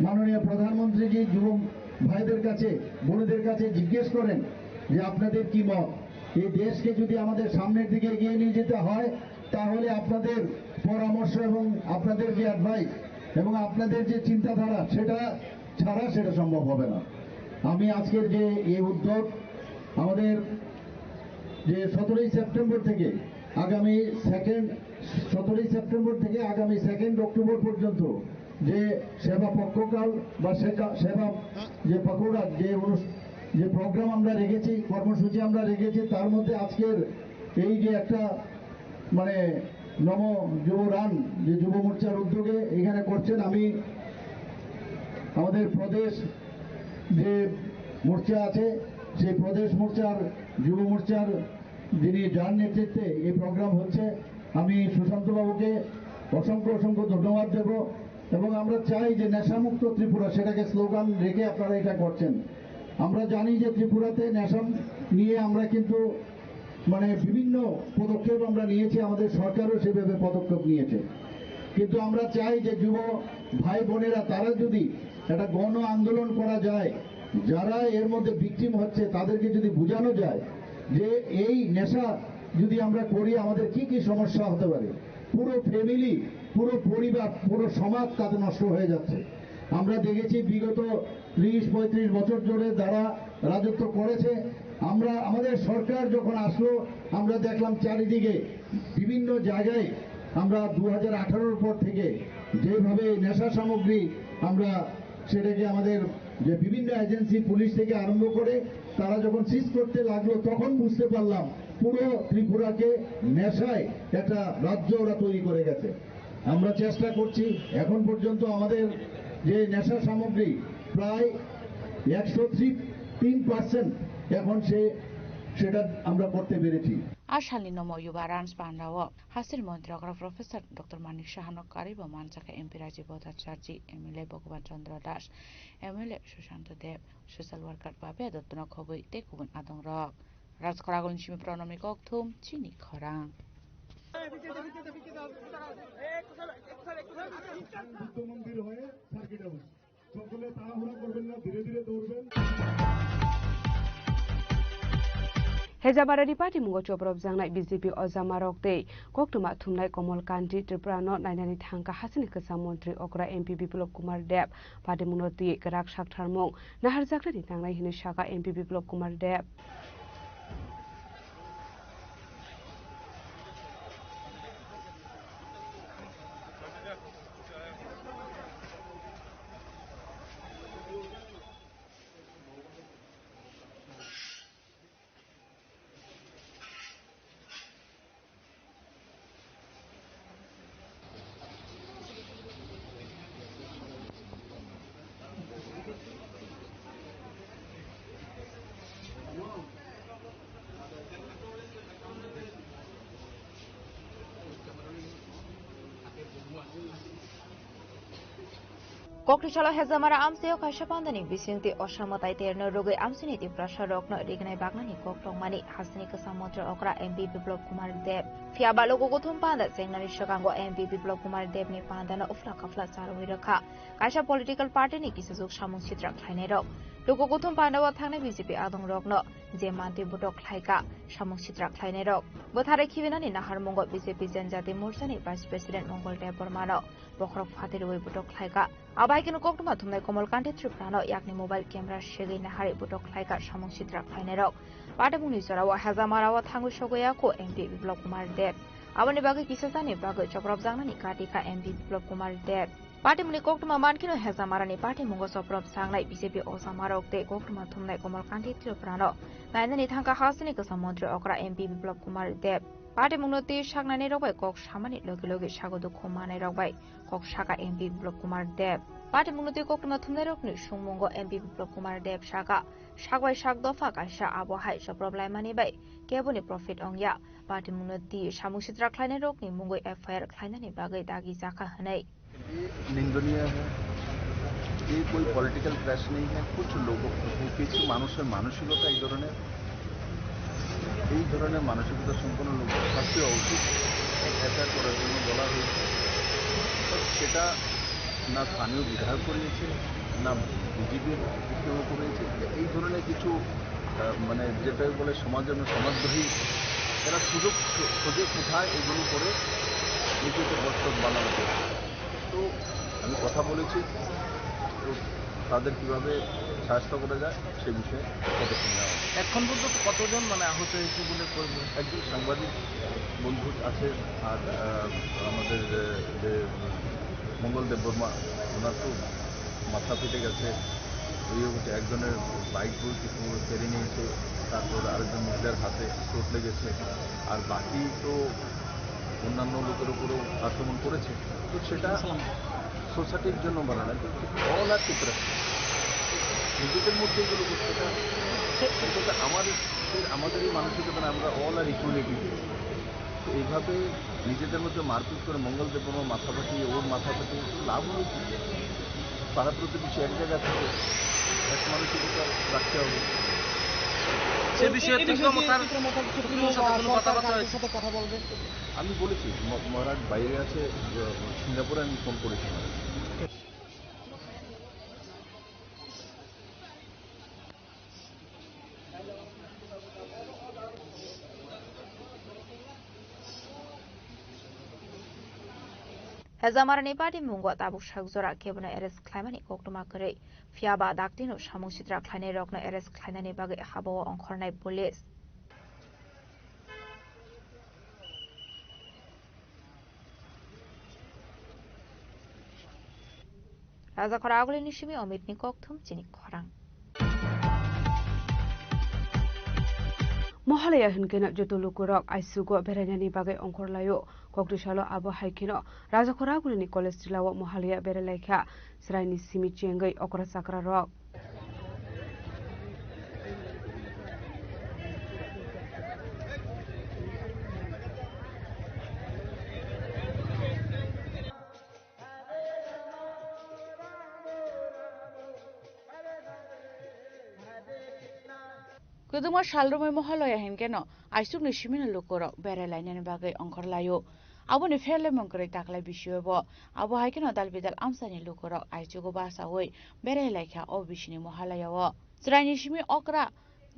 মাননীয় প্রধানমন্ত্রীজি যুব ভাইদের কাছে, বোনেদের কাছে জিজ্ঞেস করেন যে আপনাদের কি মত, এই দেশকে যদি আমাদের সামনের দিকে এগিয়ে নিয়ে যেতে হয়, তাহলে আপনাদের পরামর্শ এবং আপনাদের যে অ্যাডভাইস এবং আপনাদের যে চিন্তাধারা, সেটা ছাড়া সেটা সম্ভব হবে না। আমি আজকের যে এই উদ্যোগ, আমাদের যে সতেরোই সেপ্টেম্বর থেকে আগামী সেকেন্ড, সতেরোই সেপ্টেম্বর থেকে আগামী সেকেন্ড অক্টোবর পর্যন্ত যে সেবা পক্ষকাল বা সেকা-, সেবা যে পকোড়া যে অনুষ-, যে প্রোগ্রাম আমরা রেখেছি, কর্মসূচি আমরা রেখেছি, তার মধ্যে আজকের এই যে একটা মানে নম যুব রান যে যুব মোর্চার উদ্যোগে এখানে করছেন, আমি আমাদের প্রদেশ যে মোর্চা আছে, সেই প্রদেশ মোর্চার, যুব মোর্চার যিনি, যার নেতৃত্বে এই প্রোগ্রাম হচ্ছে, আমি সুশান্ত বাবুকে অসংখ্য অসংখ্য ধন্যবাদ দেব। এবং আমরা চাই যে নেশামুক্ত ত্রিপুরা, সেটাকে স্লোগান রেখে আপনারা এটা করছেন। আমরা জানি যে ত্রিপুরাতে নেশা নিয়ে আমরা কিন্তু মানে বিভিন্ন পদক্ষেপ আমরা নিয়েছি, আমাদের সরকারও সেভাবে পদক্ষেপ নিয়েছে। কিন্তু আমরা চাই যে যুব ভাই বোনেরা তারা যদি একটা গণ আন্দোলন করা যায়, যারা এর মধ্যে ভিকটিম হচ্ছে তাদেরকে যদি বোঝানো যায় যে এই নেশা যদি আমরা করি আমাদের কি কি সমস্যা হতে পারে, পুরো ফ্যামিলি, পুরো পরিবার, পুরো সমাজ তাতে নষ্ট হয়ে যাচ্ছে। আমরা দেখেছি বিগত ত্রিশ পঁয়ত্রিশ বছর ধরে যারা রাজত্ব করেছে, আমরা, আমাদের সরকার যখন আসলো, আমরা দেখলাম চারিদিকে বিভিন্ন জায়গায় আমরা দু হাজার আঠারোর পর থেকে যেভাবে নেশা সামগ্রী আমরা সেটাকে আমাদের যে বিভিন্ন এজেন্সি, পুলিশ থেকে আরম্ভ করে তারা যখন সিজ করতে লাগলো, তখন বুঝতে পারলাম পুরো ত্রিপুরাকে নেশায় একটা রাজ্য ওরা তৈরি করে গেছে। আমরা চেষ্টা করছি, এখন পর্যন্ত আমাদের যে নেশা সামগ্রী প্রায় একশো তিন পার্সেন্ট এখন সে, সেটা আমরা করতে পেরেছি। A salni Nomo Yuva Rans Pandao Haste ni montri okra Professor Doctor Manik Sahano karwi bo manjakha M P Rajiv Bhattacharjee, M L A Bhagavan Chandra Das, M L A Sushanta Deb, social worker Babia Dottono khobwi tei kubun adongrok. Rajkhoragulni simi Pranamni kokthum chini khorang. Buddha মন্দির হয়ে circuit house, সকলে তাড়াহুড়া করবেন না, ধীরে ধীরে দৌড়বেন। Hejamarani patimungo choprop jangnai B J P ojamarok tei koktwma thumnai Komol Kanti Tripura no nainani thangkha hasini kwcham montri okra M P Biplop Kumar Deb. Patimungno twi kwrak saktharmung naharjaknani nangnai hwnwi sakha M P Biplop Kumar Deb. Kokri salo Hejamara amchaio kaisa pandani bisingtwi osamwtai terno rwgwi amchaini Tiprasa rokno rignai baknani kok tongmani hasini kwcham montri okra M P Biplop Kumar Deb. Phiyaba luku kuthum panda chengnani swkango M P Biplop Kumar Debni pandano uphla kaphla charwi rwkha kaisa political partyni kisajwk samung sitra khlainairok. Luku kuthum pandao thangnai B J P adongrokno je mantwi butok khlaika samung sitra khlainairok. Bwtharwi khibinani naharmungo B J P Janjati Morchani Vice President Mongol Debbarmano bokhorok phatirwi butok khlaika. Abo hai kheno koktwma thumnai Komol Kanti Tripurano yakni mobile camera segwi naharwi butok khlaika samung sitra khlainairok. Patimungni jorao Hejamarao thangwi sogwi yakho M P Biplop Kumar Deb. Aboni bagwi kisa jani bagwi choprop jangnani kati kha M P Biplop Kumar Deb. Patimungni koktwma mankheno Hejamarani patimungo choprop jangnai B J P ojamarok tei koktwma thumnai Komol Kanti Tripurano nainani thangkha hasini kwcham montri okra M P Biplop Kumar Deb. Patimungno twi saknainai rok bai kok samani logi logi sago dukhu manai rok bai kok saka M P Biplop Kumar Deb. Patimungno twi koktwma thumnai rokni sungmungo M P Biplop Kumar Deb saka sak bai sak dopha kaisa abo hai choprop laimani bai keboni profit ongya. Patimungno twi samung sitra khlainai rokni mungwi F I R khlainani bagwi dagi jakha hwnwi। ये निंदनीय है। ये कोई political clash नहीं है। कुछ लोगों, কিছু মানুষের মানসিকতা এই ধরনের, এই ধরনের মানসিকতা সম্পন্ন লোকের শাস্তি হওয়া উচিত। এফআইআর করার জন্য বলা হয়েছে, তো সেটা না স্থানীয় বিধায়ক করিয়েছে, না বিজেপির কেউ করিয়েছে। এই ধরনের কিছু, আহ, মানে, যেটাই বলে সমাজ যেন সমাজদ্রোহী, এরা সুযোগ খো-, খোঁজে কোথায় এগুলো করে নিজেকে বস্তাদ বানানো যায়। তো আমি কথা বলেছি, তো তাদের কিভাবে সাহায্য করা যায় সে বিষয়ে পদক্ষেপ নেওয়া হবে। এখন পর্যন্ত কতজন মানে আহত হয়েছে বলে খবর? একজন সাংবাদিক বন্ধু আছে, আর, আহ, আমাদের, আহ, যে মঙ্গল দেববর্মা, ওনার তো মাথা ফেটে গেছে, ওই হচ্ছে একজনের বাইক কেড়ে নিয়েছে, তারপর আরেকজন মহিলার হাতে চোট লেগেছে, আর বাকি তো অন্যান্য লোকের উপরেও আক্রমণ করেছে। তো সেটা সোসাইটির জন্য বানানো, কিন্তু অল আর ত্রিপুরা নিজেদের মধ্যে এগুলো করছে না। কিন্তু আমাদের, আমাদের এই মানসিকতা না, আমরা অল আর ইকুয়ালিটি। তো এইভাবে নিজেদের মধ্যে মারপিট করে মঙ্গল দেববর্মার মাথা ফাটিয়ে, ওর মাথা ফাটিয়ে তো লাভ হলো কি? পাড়া প্রতিবেশী এক জায়গায় থাকে, এক মানসিকতা রাখতে হবে। সে বিষয়ে তীব্র মথার শত্রুর সাথে কোনো কথাবার্তা হয়েছে? আমি বলেছি, ম-, মহারাজ বাইরে আছে, সিঙ্গাপুরে আমি ফোন করেছি মহারাজ। Hejamarani patimungo tabuk sak jora kebono arrest khlaimani koktwma kwrwi. Phiyaba daktino samung sitra khlainai rokno arrest khlainani bagwi habao ongkhornai police. Rajakhora Agulini simi Omitni kokthum chini khorang. Mohalaya hinkhe no joto lukurok aisugo berainani bagwi ongkhorlaio. Kokthwi salo abo hai kheno Rajakhora Agulini college tilao Mohalaya berailaikha. Chwraini simi chengwi okra chakrarok. Kwdwma sal romwi Mohalaya hinkhe no aichukni simi no lukurok berai lainani bagwi ongkhor laio. Aboni pherlemung kwrwi taklai bisio bo. Abo hai kheno dal bidal amchaini lukurok aichugo bachaui berai laikha o bisini Mohalaya o. Chwraini simi okra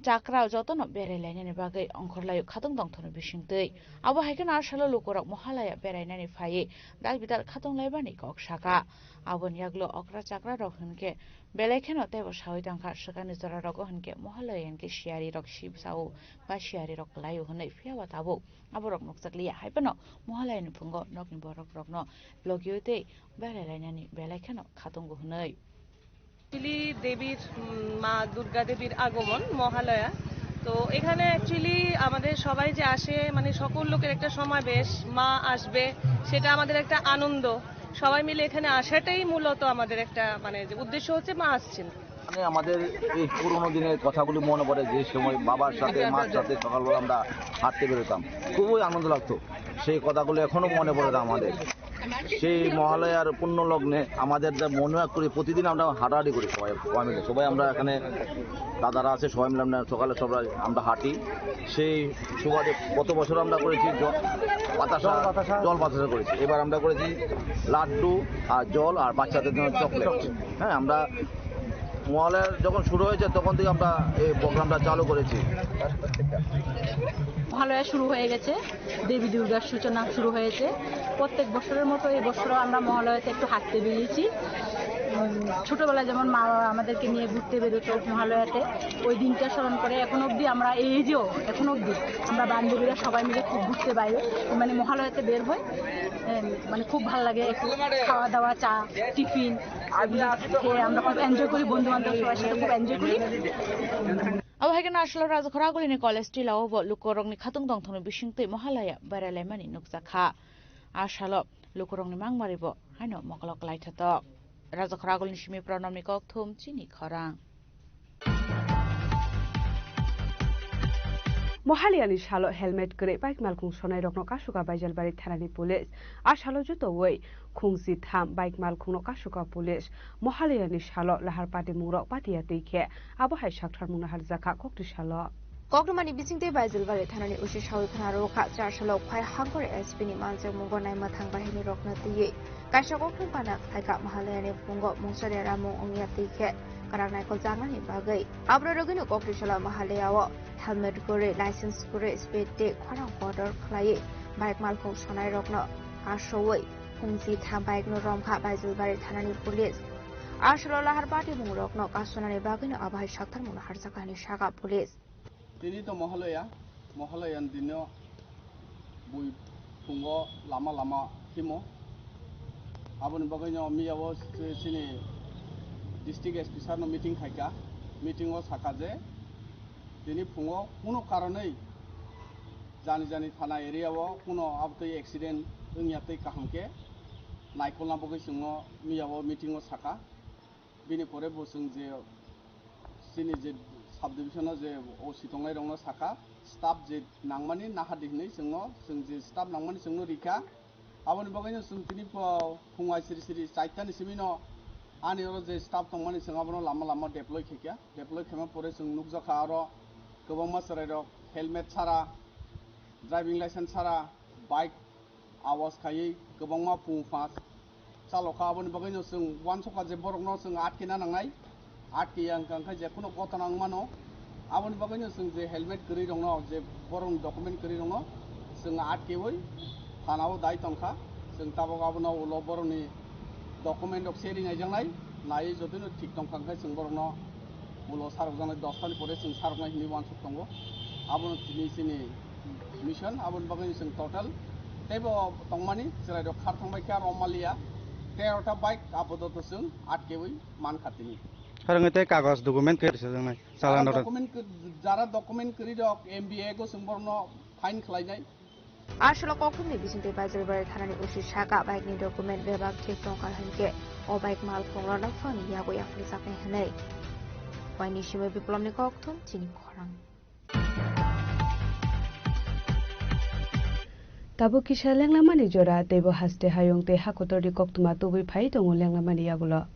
chakra jotono berai lainani bagwi ongkhor laio khatung dongthorno bisingtwi. Abo hai kheno a salo lukurok Mohalaya berainani phaiwi dal bidal khatung laibani kok sakha. Aboni yaglo okra chakra rok hinkhe belai kheno teibo saui tongkha, swkangni jora rogo hinkhe Mohalaya hinkhe siyari rok sibsao ba siyari rok kwlaio hwnwi, phiya ba tabuk aborok nukjakliya, hai phano Mohalayani phungo nokni borok rokno logiui tei berai lainani belai kheno khatungo hwnwi. Actually দেবীর, উম, মা দুর্গা দেবীর আগমন মহালয়া। তো এখানে actually আমাদের সবাই যে আসে, মানে সকল লোকের একটা সমাবেশ, মা আসবে, সেটা আমাদের একটা আনন্দ। সবাই মিলে এখানে আসাটাই মূলত আমাদের একটা, মানে, যে উদ্দেশ্য হচ্ছে মা আসছেন। মানে আমাদের এই পুরোনো দিনের কথাগুলি মনে পড়ে, যে সময় বাবার সাথে, মার সাথে সকালবেলা আমরা হাঁটতে বেরোতাম, খুবই আনন্দ লাগতো। সেই কথাগুলো এখনো মনে পড়ে আমাদের। সেই মহালয়ার পুণ্য লগ্নে আমাদের যা মনে হয় করি, প্রতিদিন আমরা হাঁটাহাঁটি করি সবাই, সবাই মিলে। সবাই আমরা এখানে দাদারা আছে, সবাই মিলে আমরা সকালে সবাই আমরা হাঁটি। সেই সুবাদে গত বছর আমরা করেছি জ-, বাতাসা, জল বাতাসা। জল বাতাসা করেছি। এবার আমরা করেছি লাড্ডু আর জল আর বাচ্চাদের জন্য চকলেট। হ্যাঁ, আমরা মহালয়া যখন শুরু হয়েছে তখন থেকে আমরা এই প্রোগ্রামটা চালু করেছি। মহালয়া শুরু হয়ে গেছে, দেবী দুর্গার সূচনা শুরু হয়েছে। প্রত্যেক বছরের মতো এই বছরও আমরা মহালয়াতে একটু হাঁটতে বেরিয়েছি। উম, ছোটবেলায় যেমন মা বাবা আমাদেরকে নিয়ে ঘুরতে বেরোতো মহালয়াতে, ওই দিনটা স্মরণ করে এখন অবধি আমরা এই এজেও, এখন অবধি আমরা বান্ধবীরা সবাই মিলে খুব ঘুরতে বাইরে, মানে মহালয়াতে বের হই। এম, মানে খুব ভালো লাগে, একটু খাওয়া দাওয়া, চা, টিফিন, এগুলো খেয়ে আমরা খুব এনজয় করি, বন্ধু বান্ধব সবার সাথে খুব এনজয় করি। Abo hai kheno a salo Rajakhor Agulini college tila o bo lukurokni khatung dongthorno bisingtwi Mohalaya berai laimani nukjakha. A salo lukurokni mangmaribo haino mokolok laithotok. Rajakhor Agulini simi Pranamni kokthum chini khorang. Mohaliyani salo helmet kwrwi bike malkhung sonairokno kasuka Baijalbari thanani police. A salo jotowi khungsi tham bike malkhungno kasuka police. Mohaliyani salo lahar patimungrok patiya twi khe abo hai saktharmung naharjakha kokti salo. Koktwmani bisingtwi Baijalbari thanani O C sawi khna rwkha, char salo Khwai Hangkhor S P ni manjakmungo naima thang bahirirokno twiwi kaisa koktwma pana khlaikha. Mahalayani phungo mungsa deramung wngya twi khe kwrak naikol jaknani bagwi. Abro rwgwino koktwi salo Mahalaya o helmet kwrwi, license kwrwi, speed tei khorang kotor khlaiwi bike malkhung sonairokno kasowi khungsi tham bike no romkha Baijalbari thanani police. A salo lahar patimungrokno kasonani bagwino abo hai saktharmung naharjakha hinwi sakha police. Tini to Mohalaya, Mohalaya ni dino bui phungo lama lama himo. Aboni bagwino miyao se-, chini district S P sir no meeting khaika. Meeting o sakha je tini phungo kuno karonwi jani jani thana area o kuno abtwi accident wngya tei kaham khe naikolna bagwi chwngno miyao meeting o sakha. Bini pore bo chwng je chini je subdivision o je O C tongnai rokno sakha, staff je nangmani nahardi hinwi chwngno, chwng je staff nangmani chwngno rikha. Aboni bagwino chwng tini pho phung ai siri siri chaitani simino ani oro je staff tongmani chwng abono lama lama deploy khaikha. Deploy khaima pore chwng nukjakha aro kwbangma chwrairok helmet sara, driving license sara, bike awas khaiwi kwbangma phung phas chalokha. Aboni bagwino chwng uansukha je borokno chwng atkena nangnai, atkeya wngkha, wngkha je kheno gotona wngmano. Aboni bagwino chwng je helmet kwrwi rokno, je borokni document kwrwi rokno chwng atkewi thanao dai tongkha. Chwng tabuk abono ulo borokni document rok seri naijaknai, naiwi jotino thik tongkha, wngkha chwng borokno ulo sarokjaknai, dos tani pore chwng saroknai hinwi uansuk tongo. Abono tini chini mission, aboni bagwi chwng total teibo tongmani chwrairok khar thangbai khe aro maliya tero ta bike apatot chwng atkewi mankha tini. Harang tei kagoj document khe rwchapjaknai, challan rok. Document khe, jara document kwrwi rok M B A go chwng borokno fine khlainai. A salo kokthumni bisingtwi Baijalbari thanani O C sakha bike ni document bebak thik tongkha hinkhe o bike malkhung rwna phano yago yaphrijaknai hinwi. Waini simi Biplomni kokthum chini khorang. Tabuk kisa lenglamani jora, teibo haste hayung tei hakotorni koktwma tubui phai tongo lenglamani yagulo.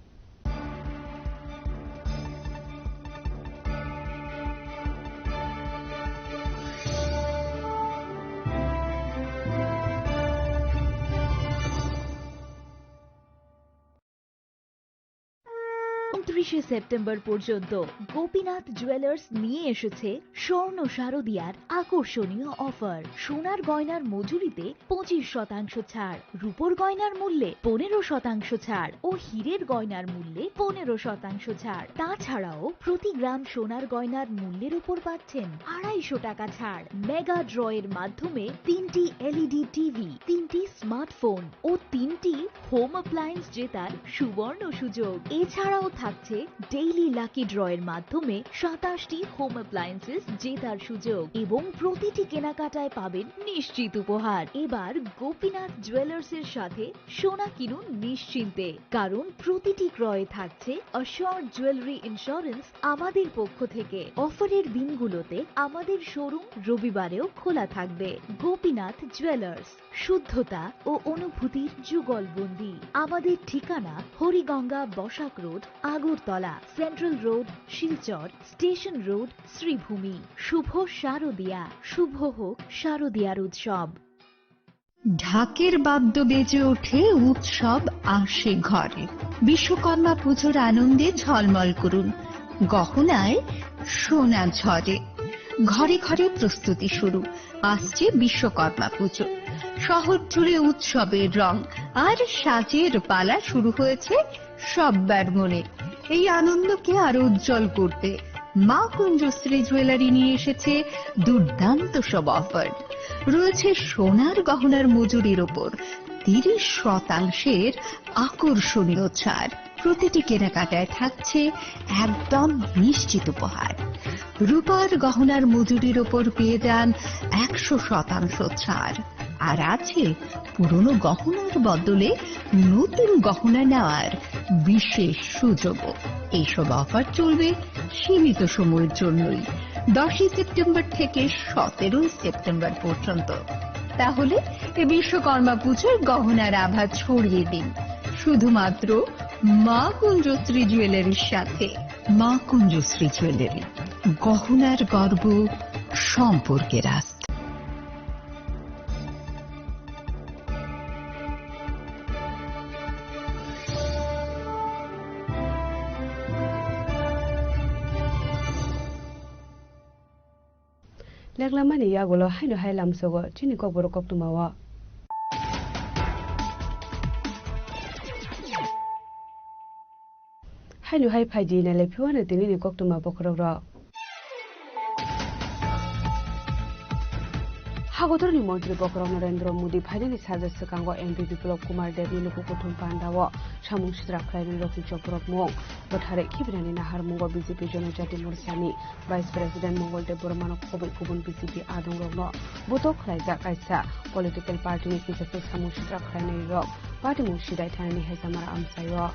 ঊনত্রিশে সেপ্টেম্বর পর্যন্ত গোপীনাথ জুয়েলার্স নিয়ে এসেছে স্বর্ণ শারদিয়ার আকর্ষণীয় অফার। সোনার গয়নার মজুরিতে পঁচিশ শতাংশ ছাড়, রূপোর গয়নার মূল্যে পনেরো শতাংশ ছাড় ও হীরের গয়নার মূল্যে পনেরো শতাংশ ছাড়। তাছাড়াও প্রতি গ্রাম সোনার গয়নার মূল্যের উপর পাচ্ছেন আড়াইশো টাকা ছাড়। মেগা ড্রয়ের মাধ্যমে তিনটি এলইডি টিভি, তিনটি স্মার্টফোন ও তিনটি হোম অ্যাপ্লায়েন্স জেতার সুবর্ণ সুযোগ। এছাড়াও থাকছে ডেইলি লাকি ড্রয়ের মাধ্যমে সাতাশটি হোম অ্যাপ্লায়েন্সেস জেতার সুযোগ এবং প্রতিটি কেনাকাটায় পাবেন নিশ্চিত উপহার। এবার গোপীনাথ জুয়েলার্সের সাথে সোনা কিনুন নিশ্চিন্তে, কারণ প্রতিটি ক্রয়ে থাকছে অ্যাসিওরড জুয়েলারি ইন্স্যুরেন্স আমাদের পক্ষ থেকে। অফারের দিনগুলোতে আমাদের শোরুম রবিবারেও খোলা থাকবে। গোপীনাথ জুয়েলার্স, শুদ্ধতা ও অনুভূতির যুগলবন্দি। আমাদের ঠিকানা Hariganga Basak road, Agartala, central road, Silchar, station road, Sribhumi. শুভ শারদিয়া, শুভ হোক শারদিয়ার উৎসব। ঢাকের বাদ্য বেজে ওঠে, উৎসব আসে ঘরে। বিশ্বকর্মা পুজোর আনন্দে ঝলমল করুন, গহনায় সোনা ঝরে। ঘরে ঘরে প্রস্তুতি শুরু, আসছে বিশ্বকর্মা পুজো। শহর জুড়ে উৎসবের রং আর সাজের পালা শুরু হয়েছে সব্বার মনে। এই আনন্দকে আরো উজ্জ্বল করতে মা কুঞ্জশ্রী জুয়েলারি নিয়ে এসেছে দুর্দান্ত সব অফার। রয়েছে সোনার গহনার মজুরির ওপর তিরিশ শতাংশের আকর্ষণীয় ছাড়। প্রতিটি কেনাকাটায় থাকছে একদম নিশ্চিত উপহার। রূপার গহনার মজুরির ওপর পেয়ে যান একশো শতাংশ ছাড়। আর আছে পুরনো গহনার বদলে নতুন গহনা নেওয়ার বিশেষ সুযোগও। এইসব অফার চলবে সীমিত সময়ের জন্যই, দশই সেপ্টেম্বর থেকে সতেরোই সেপ্টেম্বর পর্যন্ত। তাহলে এ বিশ্বকর্মা পুজোর গহনার আভা ছড়িয়ে দিন শুধুমাত্র মা কুঞ্জশ্রী জুয়েলারির সাথে। মা কুঞ্জশ্রী জুয়েলারি, গহনার গর্ব, সম্পর্কের আস্থা। Leklamani yagulo haino hai lamsogo chini kokborok koktwmao. Haino hai phaidi nailai phiwano tinini koktwma bokhorokrok. Hagotorni montri bokhorok Narendra Modi phainani sajak swkango M P Biplab Kumar Debni luku kuthum pandao samung sitra khlainai rokni chopropmung bwtharwi khibinani naharmungo B J P Jonojati Morchani Vice President Mongol Debbarmano khobwi kubun B J P adongrokno botok khlaijak kaisa political partyni kisaswk samung sitra khlainairok party mung sidai thanani hejamara amchaio.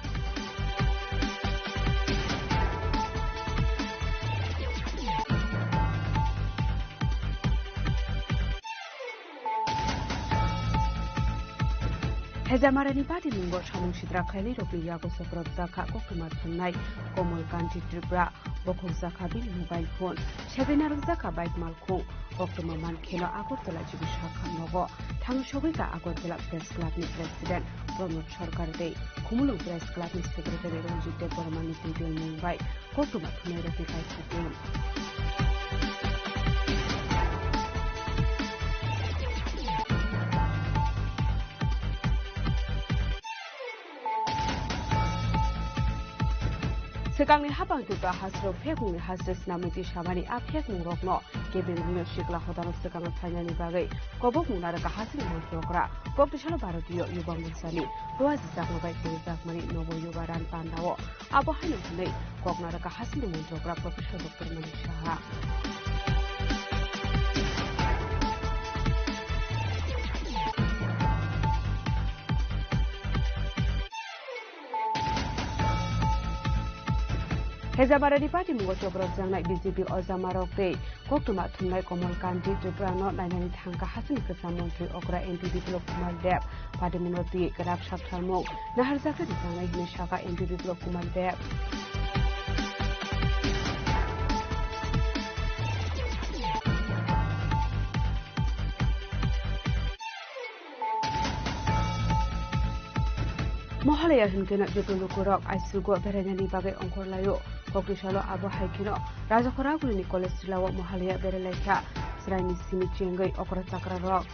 Hejamarani patimungo samung sitra khlainairokni yago sokorobjak kha koktwma thumnai Komal Kanti Tripura, bokhokjak kha bini mobile phone, segwi narwkjak kha bike malkhung. Koktwma man kheno Agartala G B sakha nogo thangwi sogwi kha Agartala Press Clubni President Pramod Sarkar tei Khumulwng Press Clubni Secretary Ranjit Debbarmani twibilmung bai koktwma thumnairokni kaisa team. Swkangni hapang Tripura hasteo phekmungni haste snamwi twi samani a phekmungrokno kebengwino sikla hodano swkango phainani bagwi kobokmung narwkha hasteni montri okra. Koktisalo Bharatiya Yuba Morchani Roaji Chakma bai kwrwijakmani Nobo Yuba Run pandao. Abo haino hwnwi kok narwkha hasteni montri okra Professor Doctor Manik Saha. Hejamarani patimungo chobrok jangnai B J P ojamarok tei koktwma thumnai Komal Kanti Tripurano nainani thangkha hasteni kwcham montri okra M P Biplab Kumar Deb. Patimungno twi kwrak saktharmung naharjakhe rwchangnai hwnwi sakha M P Biplab Kumar Deb. Mohor Mohalaya hinkhe no joto lukurok aisugo berainani bagwi ongkhorlaio. Kokri salo abo hai kheno Rajakhor Agulini college chilao Mohalaya berailaikha. Chwraini simi chengwi okra chakrarok.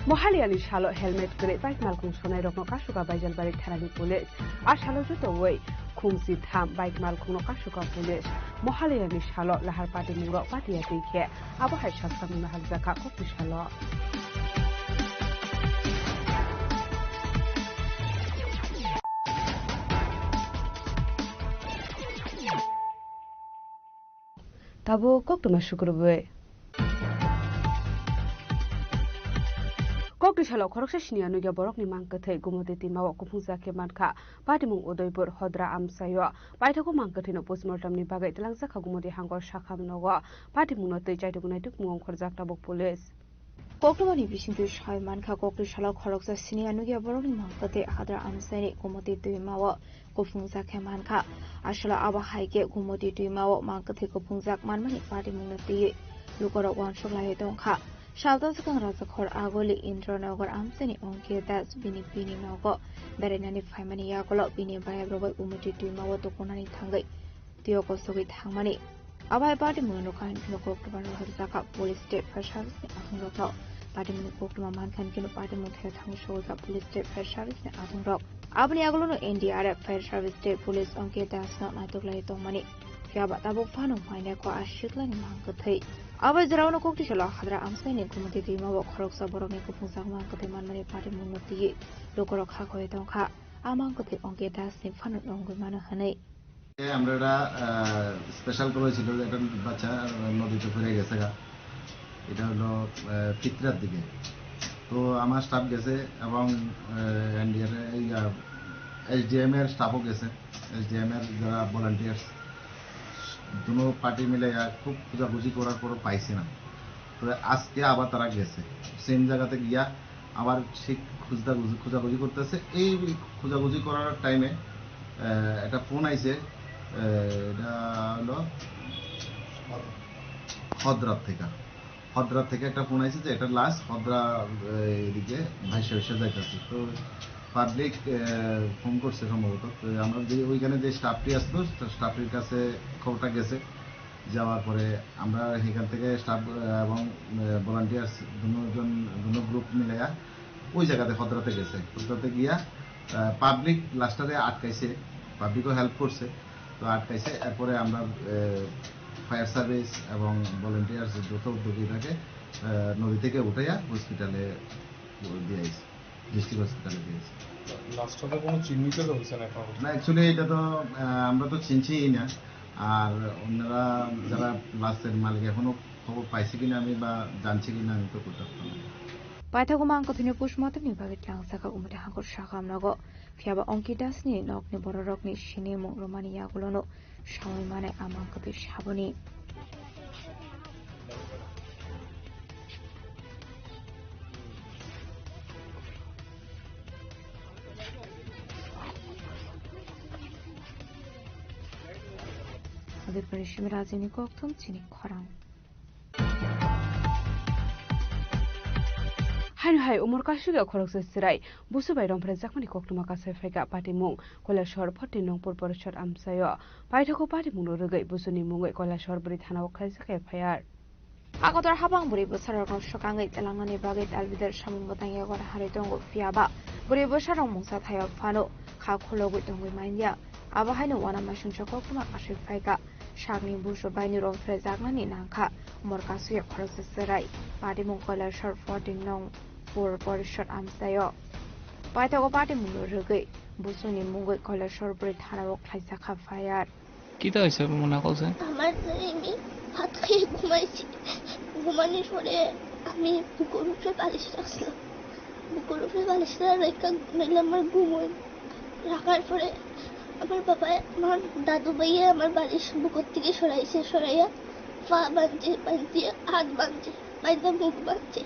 Mohaliyani salo helmet kwrwi bike malkhung sonairokno kasuka Baijalbari thanani police. A salo jotowi khumsi tham bike malkhungno kasuka police. Mohaliyani salo lahar patimungrok patiya twi khe abo hai saksa mungna hakjakha kokni salo. Tabuk koktwma sukrubwi. Kokni salo khoroksa siniya nukya borokni mang kwthwi Gumoti twimao kuphungjak khe mankha. Patimung Udaipur Hodra amchaio paithago mang kwthwino postmortemni bagwi twlangjakha Gumoti hangor sakham nogo. Patimungno twi chaitoknai tukmung ongkhorjak tabuk police. Koktwmani bisingtwi sai mankha, kokri salo khoroksa siniya nukya borokni mang kwthwi Hadra amchaini Gumoti twimao kuphungjak khe mankha. Aswla abo hai khe Gumoti twimao mang kwthwi kuphungjak manmani patimungno twiwi lukurok uansuk laiwi tongkha. Salta swkang Rajakhor Aguli Indranagar amchaini Ongkir Das bini bini nogo berainani phaimani yagulo bini bayap rwui Gumoti twimao tukunani thangwi twiyo kosogwi thangmani. Abo hai patimungno nukha hinkhe koktwma rohorjak kha police state fire service ni adongrokno. Patimungni koktwma mankha hinkhe patimung thaya thangwi sogwi kha police state fire service ni adongrok. Aboni yagulono N D R F, fire service tei police Ongkir Das no naitok lai tongmani. Phiya ba tabuk phano mainai kho a siklani mang kwthwi. Abo jora uno kokti salo Hadra amchaini Gumoti twimao khoroksa borokni kuphungjak mang kwthwi manmani patimungno twiwi lukurok hakhe tongkha. A mang kwthwi Ongkir Das ni phano wngwi mano hwnwi. এ, আমরা একটা, আহ, special call হয়েছিল যে একটা বাচ্চা, আহ, নদীতে পড়ে গেছে গা। এটা হলো, আহ, ফিতরার দিকে। তো আমার স্টাফ গেছে এবং, আহ, এনডিআর, এই, আহ, এসডিএম এর স্টাফও গেছে। এসডিএম এর যারা ভলান্টিয়ার্স, দুনো পার্টি মিলে, আহ, খুব খোঁজাখুঁজি করার পরও পাইছে না। তো আজকে আবার তারা গেছে, সেম জায়গাতে গিয়া আবার সেই খুঁজতা খুঁজি-, খোঁজাখুঁজি করতেছে। এই খোঁজাখুঁজি করার টাইমে, আহ, একটা ফোন আইছে, আহ, এটা হলো হদরা থেকে। হদরা থেকে একটা ফোন আইছে যে এটা লাশ হদরা, আহ, এদিকে ভাইসা ভাইসা যাইতেছে। তো পাবলিক, আহ, ফোন করছে সম্ভবত। তো আমরা যে ওইখানে যে স্টাফটি আসলো, স্টাফটির কাছে খবরটা গেছে। যাওয়ার পরে আমরা এখান থেকে স্টাফ, আহ, এবং, আহ, ভলান্টিয়ার্স দুজন, দুনো গ্রুপ মিলাইয়া ওই জায়গাতে হদরাতে গেছে। হদরাতে গিয়া, আহ, পাবলিক লাশটারে আটকাইছে, পাবলিকও হেল্প করছে। তো আটকাইছে, এরপরে আমরা, আহ, ফায়ার সার্ভিস এবং ভলান্টিয়ার্স যত উদ্যোগী থাকে, আহ, নদী থেকে উঠাইয়া হসপিটালে দিয়ে আইছি। ডিস্ট্রিক্ট হসপিটালে দিয়েছে। লাশটা তো কোনো চিহ্নিত তো হয়েছে না এখন? না, অ্যাকচুয়ালি এটা তো, আহ, আমরা তো চিনছিই না। আর ওনারা যারা লাশের মালিক এখনো খবর পাইছে কিনা আমি বা জানছি কিনা আমি তো করতে পারতাম না। Paithakgo mang kwthwini postmortemni bagwi tlangsakha Umati hangkor sakha amnago. Phiyaba Ongki Dasni nokni bororokni sinimung romani yagulono sawi mane amang kwthwi saboni. Adipani Simirajini kokthum chini khorang. Haino hai umor kasugya khoroksa chwrai busu bai romphre jakmani koktwma kasai phaikha patimung Koilashor forty nong pur porishod amchaio. Paithakgo patimungno rwgwi busuni mungwi Koilashor bwrwi thanao khlaijak F I R. Hakotor habang bwrwi bwsarokno swkangwi tlangnani bagwi talbidar samung bwtang yago harwi tongo, phiyaba bwrwi bwsarok mungsa thaio phano kha khulogwi tongwi manya. Abo haino uanamasingcha koktwma aswk phaikha. Sakni busu baini romphre jaknani nangkha. Umor kasugya khoroksa chwrai. Patimung Koilashor forty nong pur porishod amchaio. Paithakgo patimungno rwgwi busuni mungwi Koilashor bwrwi thanao khlaijakha F I R. কিতা হৈছে আপোনাৰ কওকচোন? আমার তো এমনি ভাত খেয়ে ঘুমাইছি, ঘুমানোর পরে আমি বুকের উপরে বালিশ রাখছিলাম, বুকের উপরে বালিশটা রেখে ঘুমাইলে আমার ঘুম হয়। রাখার পরে আমার বাবা, আমার দাদু ভাইয়ে আমার বালিশ বুকের থেকে সরাইছে, সরাইয়া পা বাঁধছে, বাঁধছে, হাত বাঁধছে, বাঁধা মুখ বাঁধছে,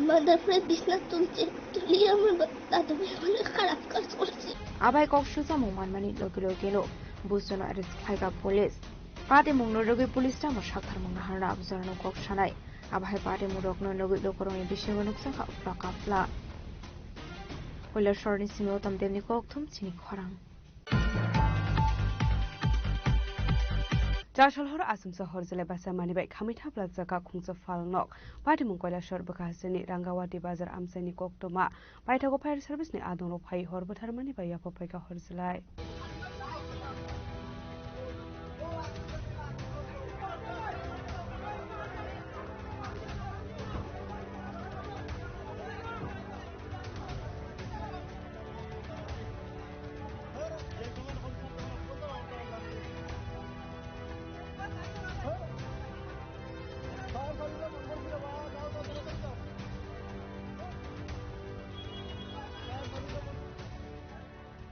বাঁধার পরে বিছনা তুলছে, তুলিয়ে আমার বা-, দাদু ভাই অনেক খারাপ কাজ করছে। Abai kok sujamung manmani logi logino Bujono arrest khlaikha police. Patimungno rwgwi police tamo saktharmung naharna abujorano kok sanai. Abo hai patimung rokno nugwi lukurokni bisingo nukjakha phlaka phla. Koilasorni simi Uttam Debni kokthum chini khorang. Chasal hor asumsa horjlai basa mani bai khamwi thapla jaka khungsa phalnok. Patimung Koilasor bwkha hasteni Rangawati bazar amchaini koktwma. Paithago fire service ni adongrok phai hor bwtharmani bai yapha phaikha horjlai.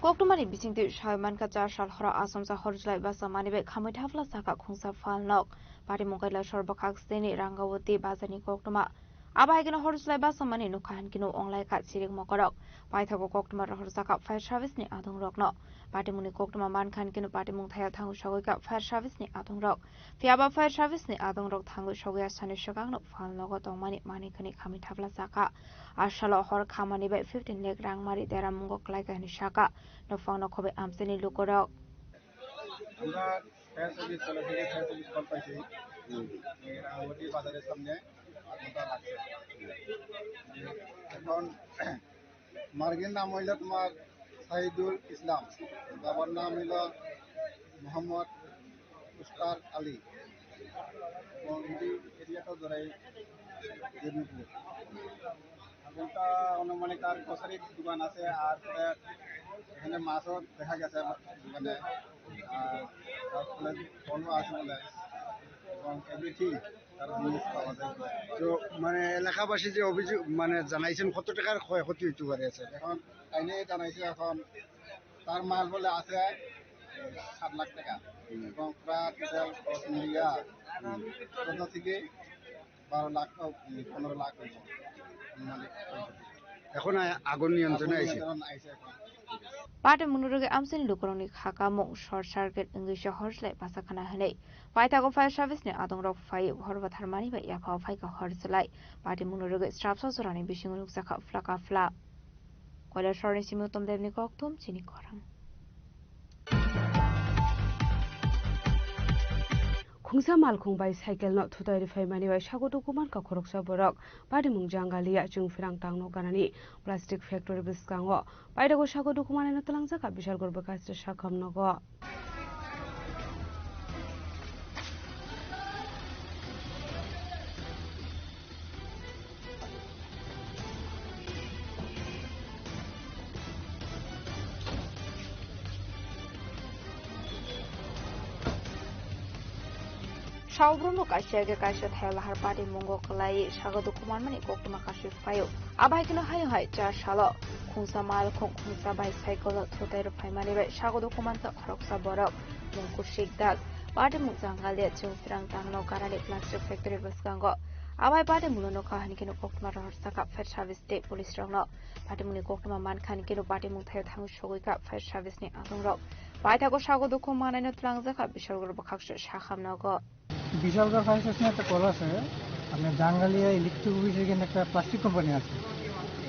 Koktwmani bisingtwi sawi mankha, chasal horo asomsa horjlai basa mani bai khamwi thapla jaka khungsa phalnok. Patimung Koilasor bwkhak sini Rangawati bazarni koktwma. Abo hai kheno horjlai basa mani nukha hinkhe no onglaikha chirik mokorok. Paithago koktwma rohorjakha fire service ni adongrokno. Patimungni koktwma mankha hinkhe no patimung thaya thangwi sogwikha fire service ni adongrok. Phiyaba fire service ni adongrok thangwi sogwi asani swkangno phalnogo tongmani manwi khwnwi khamwi thapla jakha. Asalo hor khamani bai fifteen lakh rang mari deramungo kwlaikha hinwi sakha. Nophangno khobwi amchaini lukurok. আমরা fire service, চলে থেকে fire service call পাইছি। এই রাঙামাটি বাজারের সামনে আগুনটা লাগছে। এখন মার্গের নাম হইলো তোমার সাইদুল ইসলাম, বাবার নাম হইলো মোহাম্মদ মুস্তার আলী। এবং এই এরিয়াটা ধরে দেবীপুর। এখন তো আনুমানিক তার গ্রোসারি দোকান আছে, আর পরে এখানে মাছও দেখা গেছে দোকানে, আর তারপরে ফলও আছে বলে, এবং এভরিথিং তার জিনিস পাওয়া যায়। তো মানে এলাকাবাসী যে অভিযোগ মানে জানাইছেন, কত টাকার ক্ষয়ক্ষতি হইতে পারে আছে? এখন তাইলে জানাইছে, এখন তার মাল বলে আছে সাত লাখ টাকা, এবং প্রায় টোটাল খরচ মিলিয়া চোদ্দ থেকে বারো লাখ, পনেরো লাখ হইব। মানে, এখন আ-, আগুন নিয়ন্ত্রণে আগুন আইছে। নিয়ন্ত্রণ আইছে এখন। Patimungno rwgwi amchaini lukurokni kha kamung short circuit wngwi se horjlai basa khna hwnwi. Paithago fire service ni adongrok phai hor bwtharmani bai yapha phaikha horjlai. Patimungno rwgwi srapsa jorani bisingo nukjakha phlaka phla. Koilasorni simi Uttam Debni kokthum chini khorang. Khungsa malkhung bai cycle no thutai rwphaimani bai sago dukumankha khoroksa borok. Patimung Jangalia Chwngphrang tangno ganani plastic factory bwskango. Paithago sago dukumanino twlangjak Bishalgarh bwkhaste sakham nogo. Saobrumno kaisa age kaisa thaya lahar patimungo kwlaiwi sago dukumanmani koktwma kasui phaio. Abo hai kheno hayung hai char salo khungsa malkhung khungsa bicycle no thutai rwphaimani bai sago dukumansa khoroksa borok mung Kushik Das, patimung Jangalia Chwngphrang tangno ganani plastic factory bwskango. Abo hai patimungno nukha hinkhe koktwma rohor sakha fire service tei police rokno. Patimungni koktwma mankha hinkhe patimung thaio thangwi sogwikha fire service ni adongrok. Paithago sago dukhu manaino twlangjakha Bishalgarh bwkhakse sakham nogo. Bishalgarh fire স্টেশনে একটা কল আছে, আপনার জাঙ্গালিয়া ইলেকট্রিক অফিসের এখানে একটা plastic company আছে।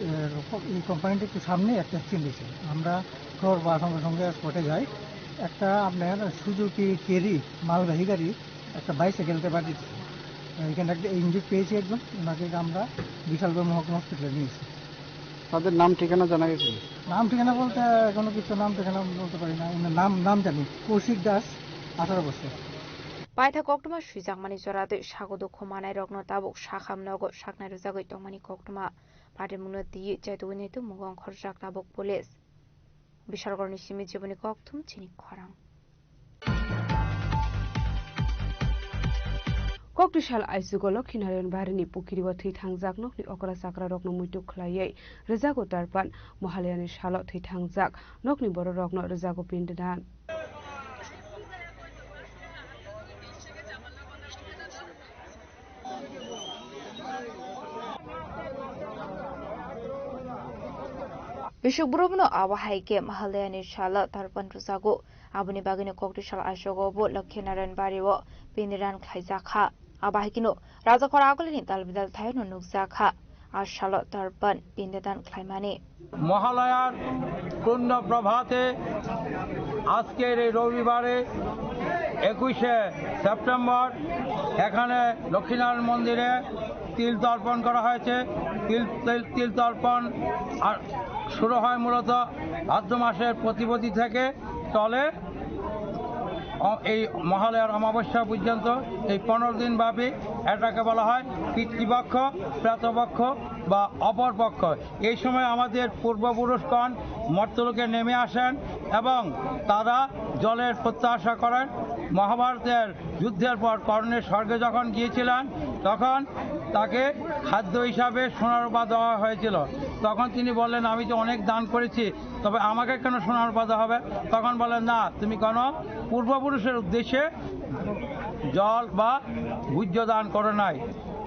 এর ক-, এই কোম্পানিটা একটু সামনে একটা অ্যাক্সিডেন্ট হয়েছে। আমরা খবর পাওয়ার সঙ্গে সঙ্গে স্পটে যাই। একটা আপনার সুজুকি কেরি মালবাহী গাড়ি একটা বাইসাইকেলকে বাড়ি দিচ্ছে। এখানে একটা ইনজুর্ড পেয়েছি একজন, ওনাকে আমরা বিশালগড় মহকুমা হসপিটালে নিয়ে এসেছি। তাদের নাম ঠিকানা জানা গেছে? নাম ঠিকানা বলতে এখনো কিছু নাম ঠিকানা বলতে পারি না। ওনার নাম, নাম জানি, কৌশিক দাস, আঠারো বছর। Paitha koktwma swijakmani jora tei sago dukhu manairokno tabuk sakham nogo saknai rwjagwi tongmani koktwma. Patimungno twiwi chaitugwi naitu mugo ongkhorjak tabuk police. Bishalgarhni simi Jiboni kokthum chini khorang. Koktwsal aisugo Lokhinarayan Barini pukirio thwi thangjak nokni okra chakrarokno muitu khwlaiwi rwjago tarpan. Mohalayani salo thwi thangjak nokni bororokno rwjago pindadan. Bishop Brumno abo hai khe Mahalayani salo tarpan rwjago. Aboni bagwino kokti sal aisogo bo Lokhinarayan bario pindidan khlaijakha. Abo hai kheno Rajakhor Agulini dalbidal thaino nukjakha. A salo tarpan pindidan khlaimani. মহালয়ার পূর্ণ প্রভাতে আজকের এই রবিবারে একুশে সেপ্টেম্বর এখানে লক্ষ্মীনারায়ণ মন্দিরে তিল তর্পণ করা হয়েছে। তিল, তিল, তিল তর্পণ আর শুরু হয় মূলত ভাদ্র মাসের প্রতিপদি থেকে, চলে অ-, এই মহালয়ার অমাবস্যা পর্যন্ত। এই পনেরো দিন ব্যাপী এটাকে বলা হয় পিতৃপক্ষ, প্রেতপক্ষ বা অপরপক্ষ। এই সময় আমাদের পূর্বপুরুষগণ মর্ত্যলোকে নেমে আসেন এবং তারা জলের প্রত্যাশা করেন। মহাভারতের যুদ্ধের পর কর্ণের স্বর্গে যখন গিয়েছিলেন, তখন তাকে খাদ্য হিসাবে সোনার রূপা দেওয়া হয়েছিল। তখন তিনি বললেন, "আমি তো অনেক দান করেছি, তবে আমাকে কেন সোনার রূপা দেওয়া হবে?" তখন বলেন, "না, তুমি কোনো পূর্বপুরুষের উদ্দেশ্যে জল বা ভোজ্য দান করো নাই।"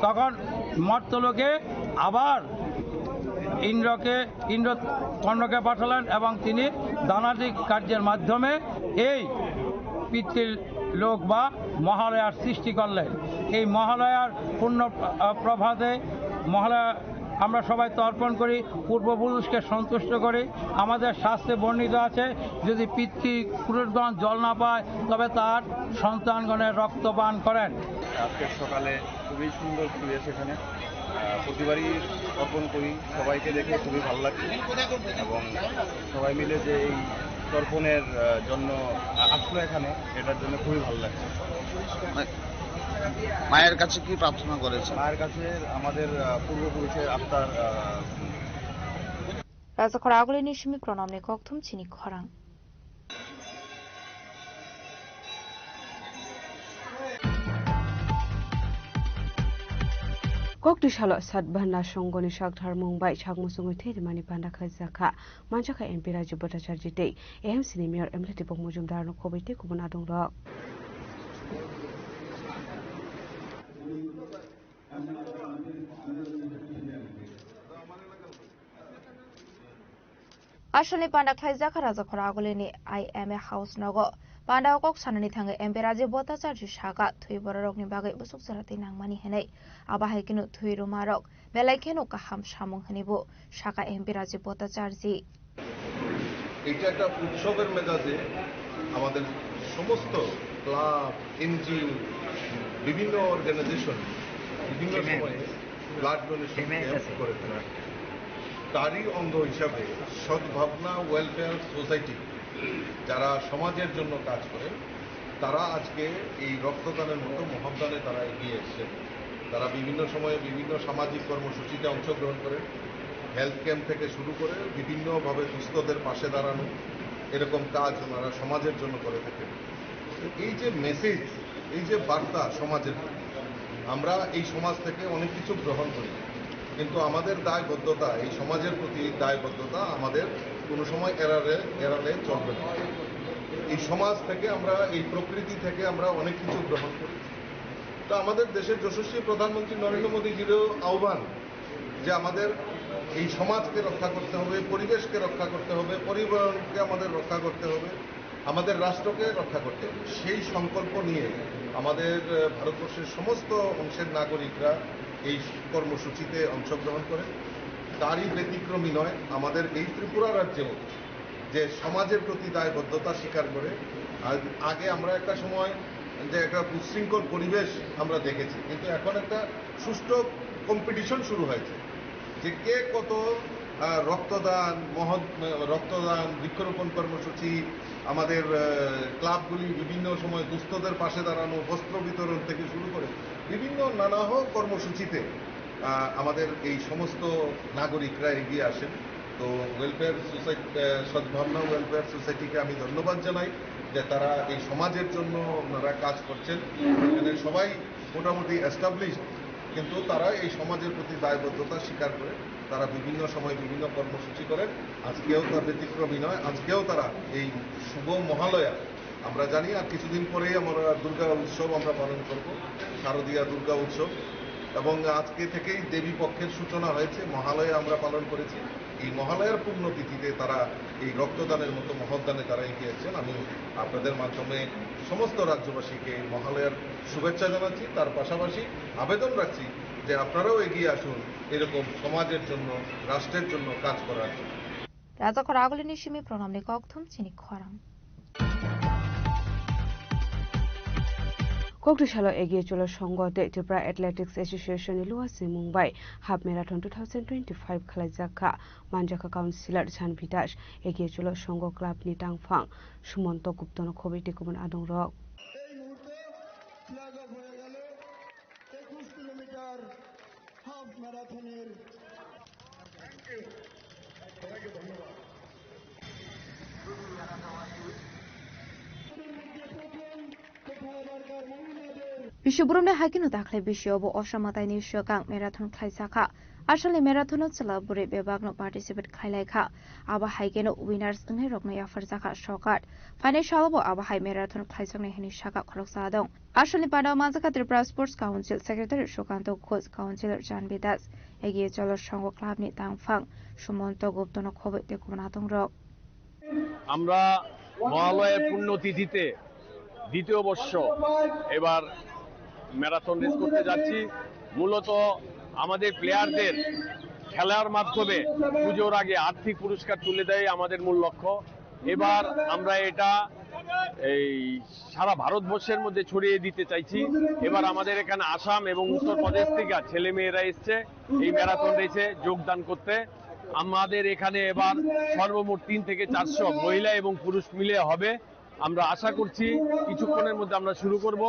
তখন মর্ত্যলোকে আবার ইন্দ্রকে, ইন্দ্র কর্ণকে পাঠালেন এবং তিনি দানাদি কার্যের মাধ্যমে এই পিতৃলোক বা মহালয়ার সৃষ্টি করলেন। এই মহালয়ার পূর্ণ প্র-, প্রভাতে মহালয়া আমরা সবাই তর্পণ করি, পূর্বপুরুষকে সন্তুষ্ট করি। আমাদের শাস্ত্রে বর্ণিত আছে, যদি পিতৃপুরুষগণ জল না পায়, তবে তার সন্তানগণের রক্তপান করেন। আজকের সকালে খুবই সুন্দর পরিবেশ এখানে। আহ, প্রতিবারই তর্পণ করি, সবাইকে দেখে খুবই ভালো লাগছে এবং সবাই মিলে যে এই তর্পণের, আহ, জন্য আ-, আসলো এখানে, এটার জন্য খুবই ভালো লাগছে। মা-, মায়ের কাছে কি প্রার্থনা করেছে? মায়ের কাছে আমাদের, আহ, পূর্বপুরুষের আত্মার, আহ, Rajakhor Agulini simi pranamni kokthum chini khorang. Kokti salo Satbhanna Songhoni sakthar mung bai sak muchungwi thwi rwmani panda khlaijakha. Manjakha M P Rajiv Bhattacharjee tei A M C ni Mayor Emility Bok Mojumdar no khobwi tei kubun adongrok. Asalni panda khlaijak kha Rajakhor Agulini I M A house nogo. Panda o kok sanani thangwi M P Rajiv Bhattacharjee saka thwi bororokni bagwi bwswk chwra twi nangmani hwnwi. Abo hai kheno thwi rwmarok belai kheno kaham samung hwnwi bo saka M P Rajiv Bhattacharjee. এটা একটা উৎসবের মেজাজে আমাদের সমস্ত club, NGO, বিভিন্ন অর্গানাইজেশন বিভিন্ন সময়ে blood donation camp করে থাকে। তারই অঙ্গ হিসাবে সদ্ভাবনা ওয়েলফেয়ার সোসাইটি, যারা সমাজের জন্য কাজ করে, তারা আজকে এই রক্তদানের মতো মহাদানে তারা এগিয়ে এসেছেন। তারা বিভিন্ন সময়ে বিভিন্ন সামাজিক কর্মসূচিতে অংশগ্রহণ করেন। হেলথ ক্যাম্প থেকে শুরু করে বিভিন্নভাবে দুস্থদের পাশে দাঁড়ানো, এরকম কাজ ওনারা সমাজের জন্য করে থাকেন। তো এই যে মেসেজ, এই যে বার্তা সমাজের প্রতি, আমরা এই সমাজ থেকে অনেক কিছু গ্রহণ করি, কিন্তু আমাদের দায়বদ্ধতা, এই সমাজের প্রতি দায়বদ্ধতা আমাদের কোনো সময় এড়ালে, এড়ালে চলবে না। এই সমাজ থেকে আমরা, এই প্রকৃতি থেকে আমরা অনেক কিছু গ্রহণ করি। তো আমাদের দেশের যশস্বী প্রধানমন্ত্রী নরেন্দ্র মোদীজিরও আহ্বান যে আমাদের এই সমাজকে রক্ষা করতে হবে, পরিবেশকে রক্ষা করতে হবে, পরিবারকে আমাদের রক্ষা করতে হবে, আমাদের রাষ্ট্রকে রক্ষা করতে হবে। সেই সংকল্প নিয়ে আমাদের, আহ, ভারতবর্ষের সমস্ত অংশের নাগরিকরা এই কর্মসূচিতে অংশগ্রহণ করেন। তারই ব্যতিক্রমী নয়, আমাদের এই ত্রিপুরা রাজ্যেও যে সমাজের প্রতি দায়বদ্ধতা স্বীকার করে। আর আগে আমরা একটা সময় যে একটা উচ্ছৃঙ্খল পরিবেশ আমরা দেখেছি, কিন্তু এখন একটা সুষ্ঠু কম্পিটিশন শুরু হয়েছে যে কে কত, আহ, রক্তদান, মহৎ, আহ, রক্তদান, বৃক্ষরোপণ কর্মসূচি, আমাদের, আহ, ক্লাবগুলি বিভিন্ন সময় দুস্থদের পাশে দাঁড়ানো, বস্ত্র বিতরণ থেকে শুরু করে বিভিন্ন নানাহ কর্মসূচিতে, আহ, আমাদের এই সমস্ত নাগরিকরা এগিয়ে আসেন। তো ওয়েলফেয়ার সোসাইটি, আহ, সদ্ভাবনা ওয়েলফেয়ার সোসাইটিকে আমি ধন্যবাদ জানাই যে তারা এই সমাজের জন্য ওনারা কাজ করছেন। এখানে সবাই মোটামুটি এস্টাবলিশড, কিন্তু তারা এই সমাজের প্রতি দায়বদ্ধতা স্বীকার করে তারা বিভিন্ন সময় বিভিন্ন কর্মসূচি করেন। আজকেও তার ব্যতিক্রমী নয়, আজকেও তারা এই শুভ মহালয়া, আমরা জানি আর কিছুদিন পরেই আমরা দুর্গা উৎসব আমরা পালন করব, শারদীয়া দুর্গা উৎসব। এবং আজকে থেকেই দেবী পক্ষের সূচনা হয়েছে, মহালয়া আমরা পালন করেছি। এই মহালয়ার পুণ্যতিথিতে তারা এই রক্তদানের মতো মহৎ দানে তারা এগিয়ে এসেছেন। আমি আপনাদের মাধ্যমে সমস্ত রাজ্যবাসীকে এই মহালয়ার শুভেচ্ছা জানাচ্ছি। তার পাশাপাশি আবেদন রাখছি যে আপনারাও এগিয়ে আসুন এরকম সমাজের জন্য, রাষ্ট্রের জন্য কাজ করার জন্য। Raja khoragulini simi pranamni kokthum chini khorang. Kokdisalo Egiye Cholo Songho tei Tripura Athletics Association ni luasni mung bai Half Marathon two thousand twenty-five khwlaijak kha. Manjakha Councillor Janvi Das, Egiye Cholo Songho Club ni tangphang Sumonto Gupta no khobwi tei kubun adongrok. এই মুহূর্তে flag of হয়ে গেল একুশ kilometre half ম্যারাথনের। Bisi boromni hai kheno dakhli bisi obo Osa Mataini swkang marathon khlaijak kha. Asalni marathon-o chwla bwrwi bebakno participate khlai lai kha. Abo hai kheno winners wngnai rokno yapharjak kha sokar. Phainai salo bo abo hai marathon khlaijaknai hwnwi sakha khoroksa adong. Asalni panda-o manjakha Tripura Sports Council Secretary Sukanto Ghosh, Councillor Janvi Das, Egiye Cholo Songho Club ni tangphang Sumonto Gupta no khobwi tei kubun adongrok. আমরা মহালয়ার পুণ্যতিথিতে দ্বিতীয় বর্ষ এবার marathon race করতে যাচ্ছি। মূলত আমাদের প্লেয়ারদের খেলার মাধ্যমে পুজোর আগে আর্থিক পুরস্কার তুলে দেয় আমাদের মূল লক্ষ্য। এবার আমরা এটা এই সারা ভারতবর্ষের মধ্যে ছড়িয়ে দিতে চাইছি। এবার আমাদের এখানে আসাম এবং উত্তরপ্রদেশ থেকে ছেলে মেয়েরা এসছে এই ম্যারাথন রেসে যোগদান করতে। আমাদের এখানে এবার সর্বমোট তিন থেকে চারশো মহিলা এবং পুরুষ মিলে হবে। আমরা আশা করছি কিছুক্ষণের মধ্যে আমরা শুরু করব।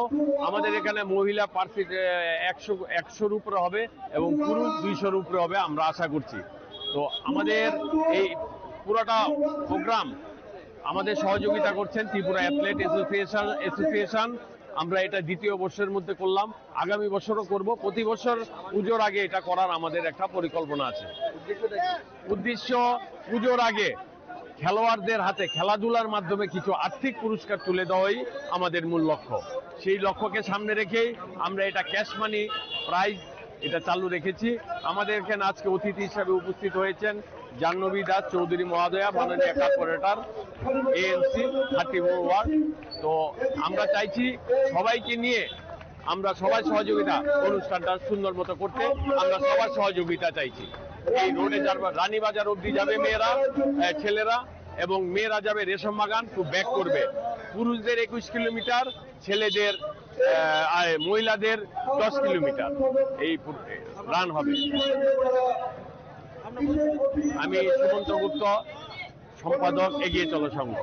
আমাদের এখানে মহিলা পার্সি-, এ, একশো, একশোর উপরে হবে এবং পুরুষ দুইশোর উপরে হবে, আমরা আশা করছি। তো আমাদের এই পুরাটা প্রোগ্রাম আমাদের সহযোগিতা করছেন ত্রিপুরা অ্যাথলেট অ্যাসোসিয়েশন, অ্যাসোসিয়েশন। আমরা এটা দ্বিতীয় বর্ষের মধ্যে করলাম, আগামী বছরও করব। প্রতি বছর পুজোর আগে এটা করার আমাদের একটা পরিকল্পনা আছে। উদ্দেশ্য, পুজোর আগে খেলোয়াড়দের হাতে খেলাধুলার মাধ্যমে কিছু আর্থিক পুরস্কার তুলে দেওয়াই আমাদের মূল লক্ষ্য। সেই লক্ষ্যকে সামনে রেখেই আমরা এটা ক্যাশ মানি প্রাইজ এটা চালু রেখেছি। আমাদের এখানে আজকে অতিথি হিসাবে উপস্থিত হয়েছেন জাহ্নবী দাস চৌধুরী মহোদয়া, মাননীয় corporator, ANC thirty four ward. তো আমরা চাইছি সবাইকে নিয়ে আমরা সবার সহযোগিতা, অনুষ্ঠানটা সুন্দর মতো করতে আমরা সবার সহযোগিতা চাইছি। এই রোডে যার রানীবাজার অবধি যাবে মেয়েরা, আহ, ছেলেরা, এবং মেয়েরা যাবে রেশম বাগান টু ব্যাক করবে। পুরুষদের একুশ কিলোমিটার, ছেলেদের, আহ, আহ, মহিলাদের দশ কিলোমিটার এই রান হবে। আমি সুমন্ত গুপ্ত, সম্পাদক, এগিয়ে চলো সংঘ।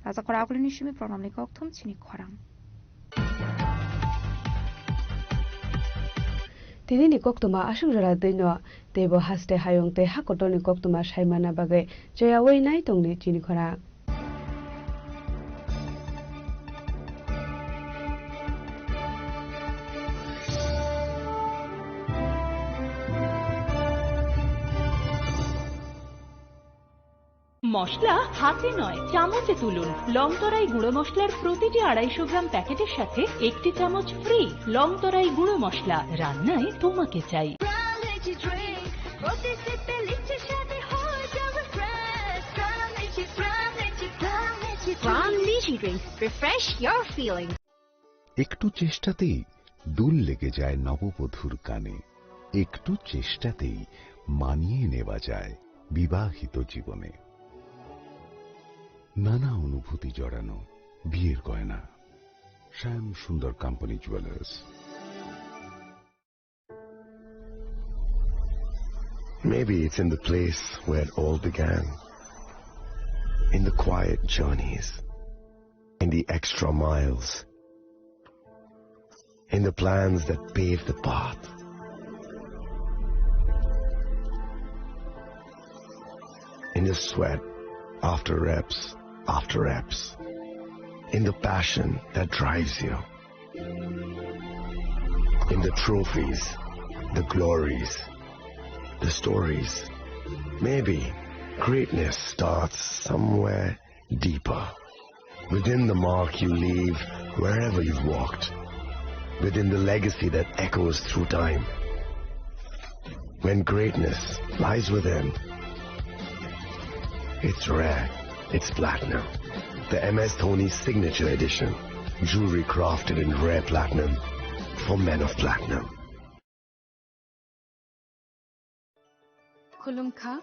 Raja khoragulini simi pranamni kokthum chini khorang. Tini ni koktwma aswk jora twino, teibo haste hayung tei hakotorni koktwma saimana bagwi cheyawi nai tongdi chini khorang. মশলা হাতে নয়, চামচে তুলুন। লংতরাই গুঁড়ো মশলার প্রতিটি আড়াইশো গ্রাম প্যাকেটের সাথে একটি চামচ ফ্রি। লংতরাই গুঁড়ো মশলা, রান্নায় তোমাকে চাই। প্রতিটি লিচি স্বাদে হয়ে যাবে ফ্রেশ। প্রাণ লিচি, প্রাণ লিচি, প্রাণ লিচি। প্রাণ লিচি ড্রিঙ্কস, রিফ্রেশ ইওর ফিলিং। একটু চেষ্টাতেই দোল লেগে যায় নববধূর কানে। একটু চেষ্টাতেই মানিয়ে নেওয়া যায় বিবাহিত জীবনে। নানা অনুভূতি জড়ানো বিয়ের গয়না। শ্যাম সুন্দর company jewellers. Maybe it's in the place where it all began. In the quiet journeys, in the extra miles, in the plans that pave the path, in the sweat after reps after reps, in the passion that drives you. In the trophies, the glories, the stories. Maybe Greatness starts somewhere deeper. Within the mark you leave wherever you've walked. Within the legacy that echoes through time. When greatness lies within, it's rare, it's platinum. The M S Dhoni Signature Edition. Jewelry crafted in rare platinum for men of platinum. Khulumkha,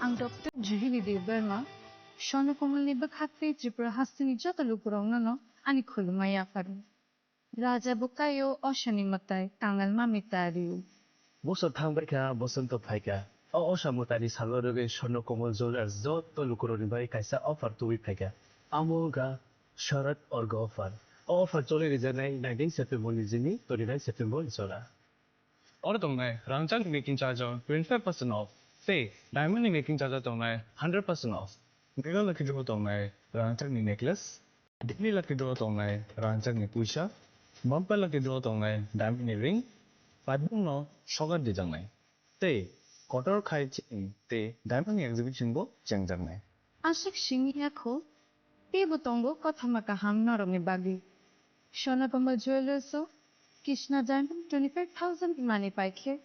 ang Doctor Juhili Debbarma, Swarno Komolni bwkhak tei Tripura hasteni joto lukurokno no ani khulumma yapharo. Raja bwkhaio osani mwtai Kangal Mami Tario. Bosor thang bai kha, bosonto phai kha. O osa mwtaini salo rwgwi Swarno Komol Jewellers joto lukurokni bagwi kaisa offer tubui phai kha. Amo wngkha Sharad Orga Offer. O offer choli rijaknai nineteen September ni simi twenty-nine September ni jora. Oro tongnai rangchakni making charge o twenty-five percent off, tei diamond ni making charge o tongnai hundred percent off. Mega lucky draw tongnai rangchakni necklace, daily lucky draw tongnai rangchakni puisa, bumper lucky draw tongnai diamond ni ring, paibung no sogar dijaknai, tei kotor khai chini tei diamond ni exhibition bo chengjaknai. Aswk simi ya kho, teibo tongo kothoma kaham norokni bagwi. Swarno Komol Jewellers o Krishna Diamond twenty-five thousand ni manwi pai khe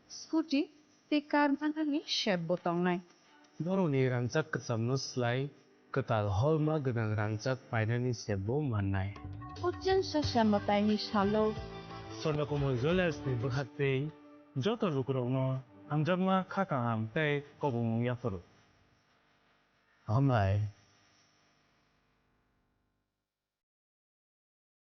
scooty tei car manani sep bo tongnai. Norokni rangchak kwchamno slai kwtal holma gwnang rangchak painani sep bo mannai. Ujjan sasa mwtaini salo. Swarno Komol Jewellers ni bwkhak tei joto lukurokno hamjakma, kha kaham tei kobongmung yapharo. Hambai.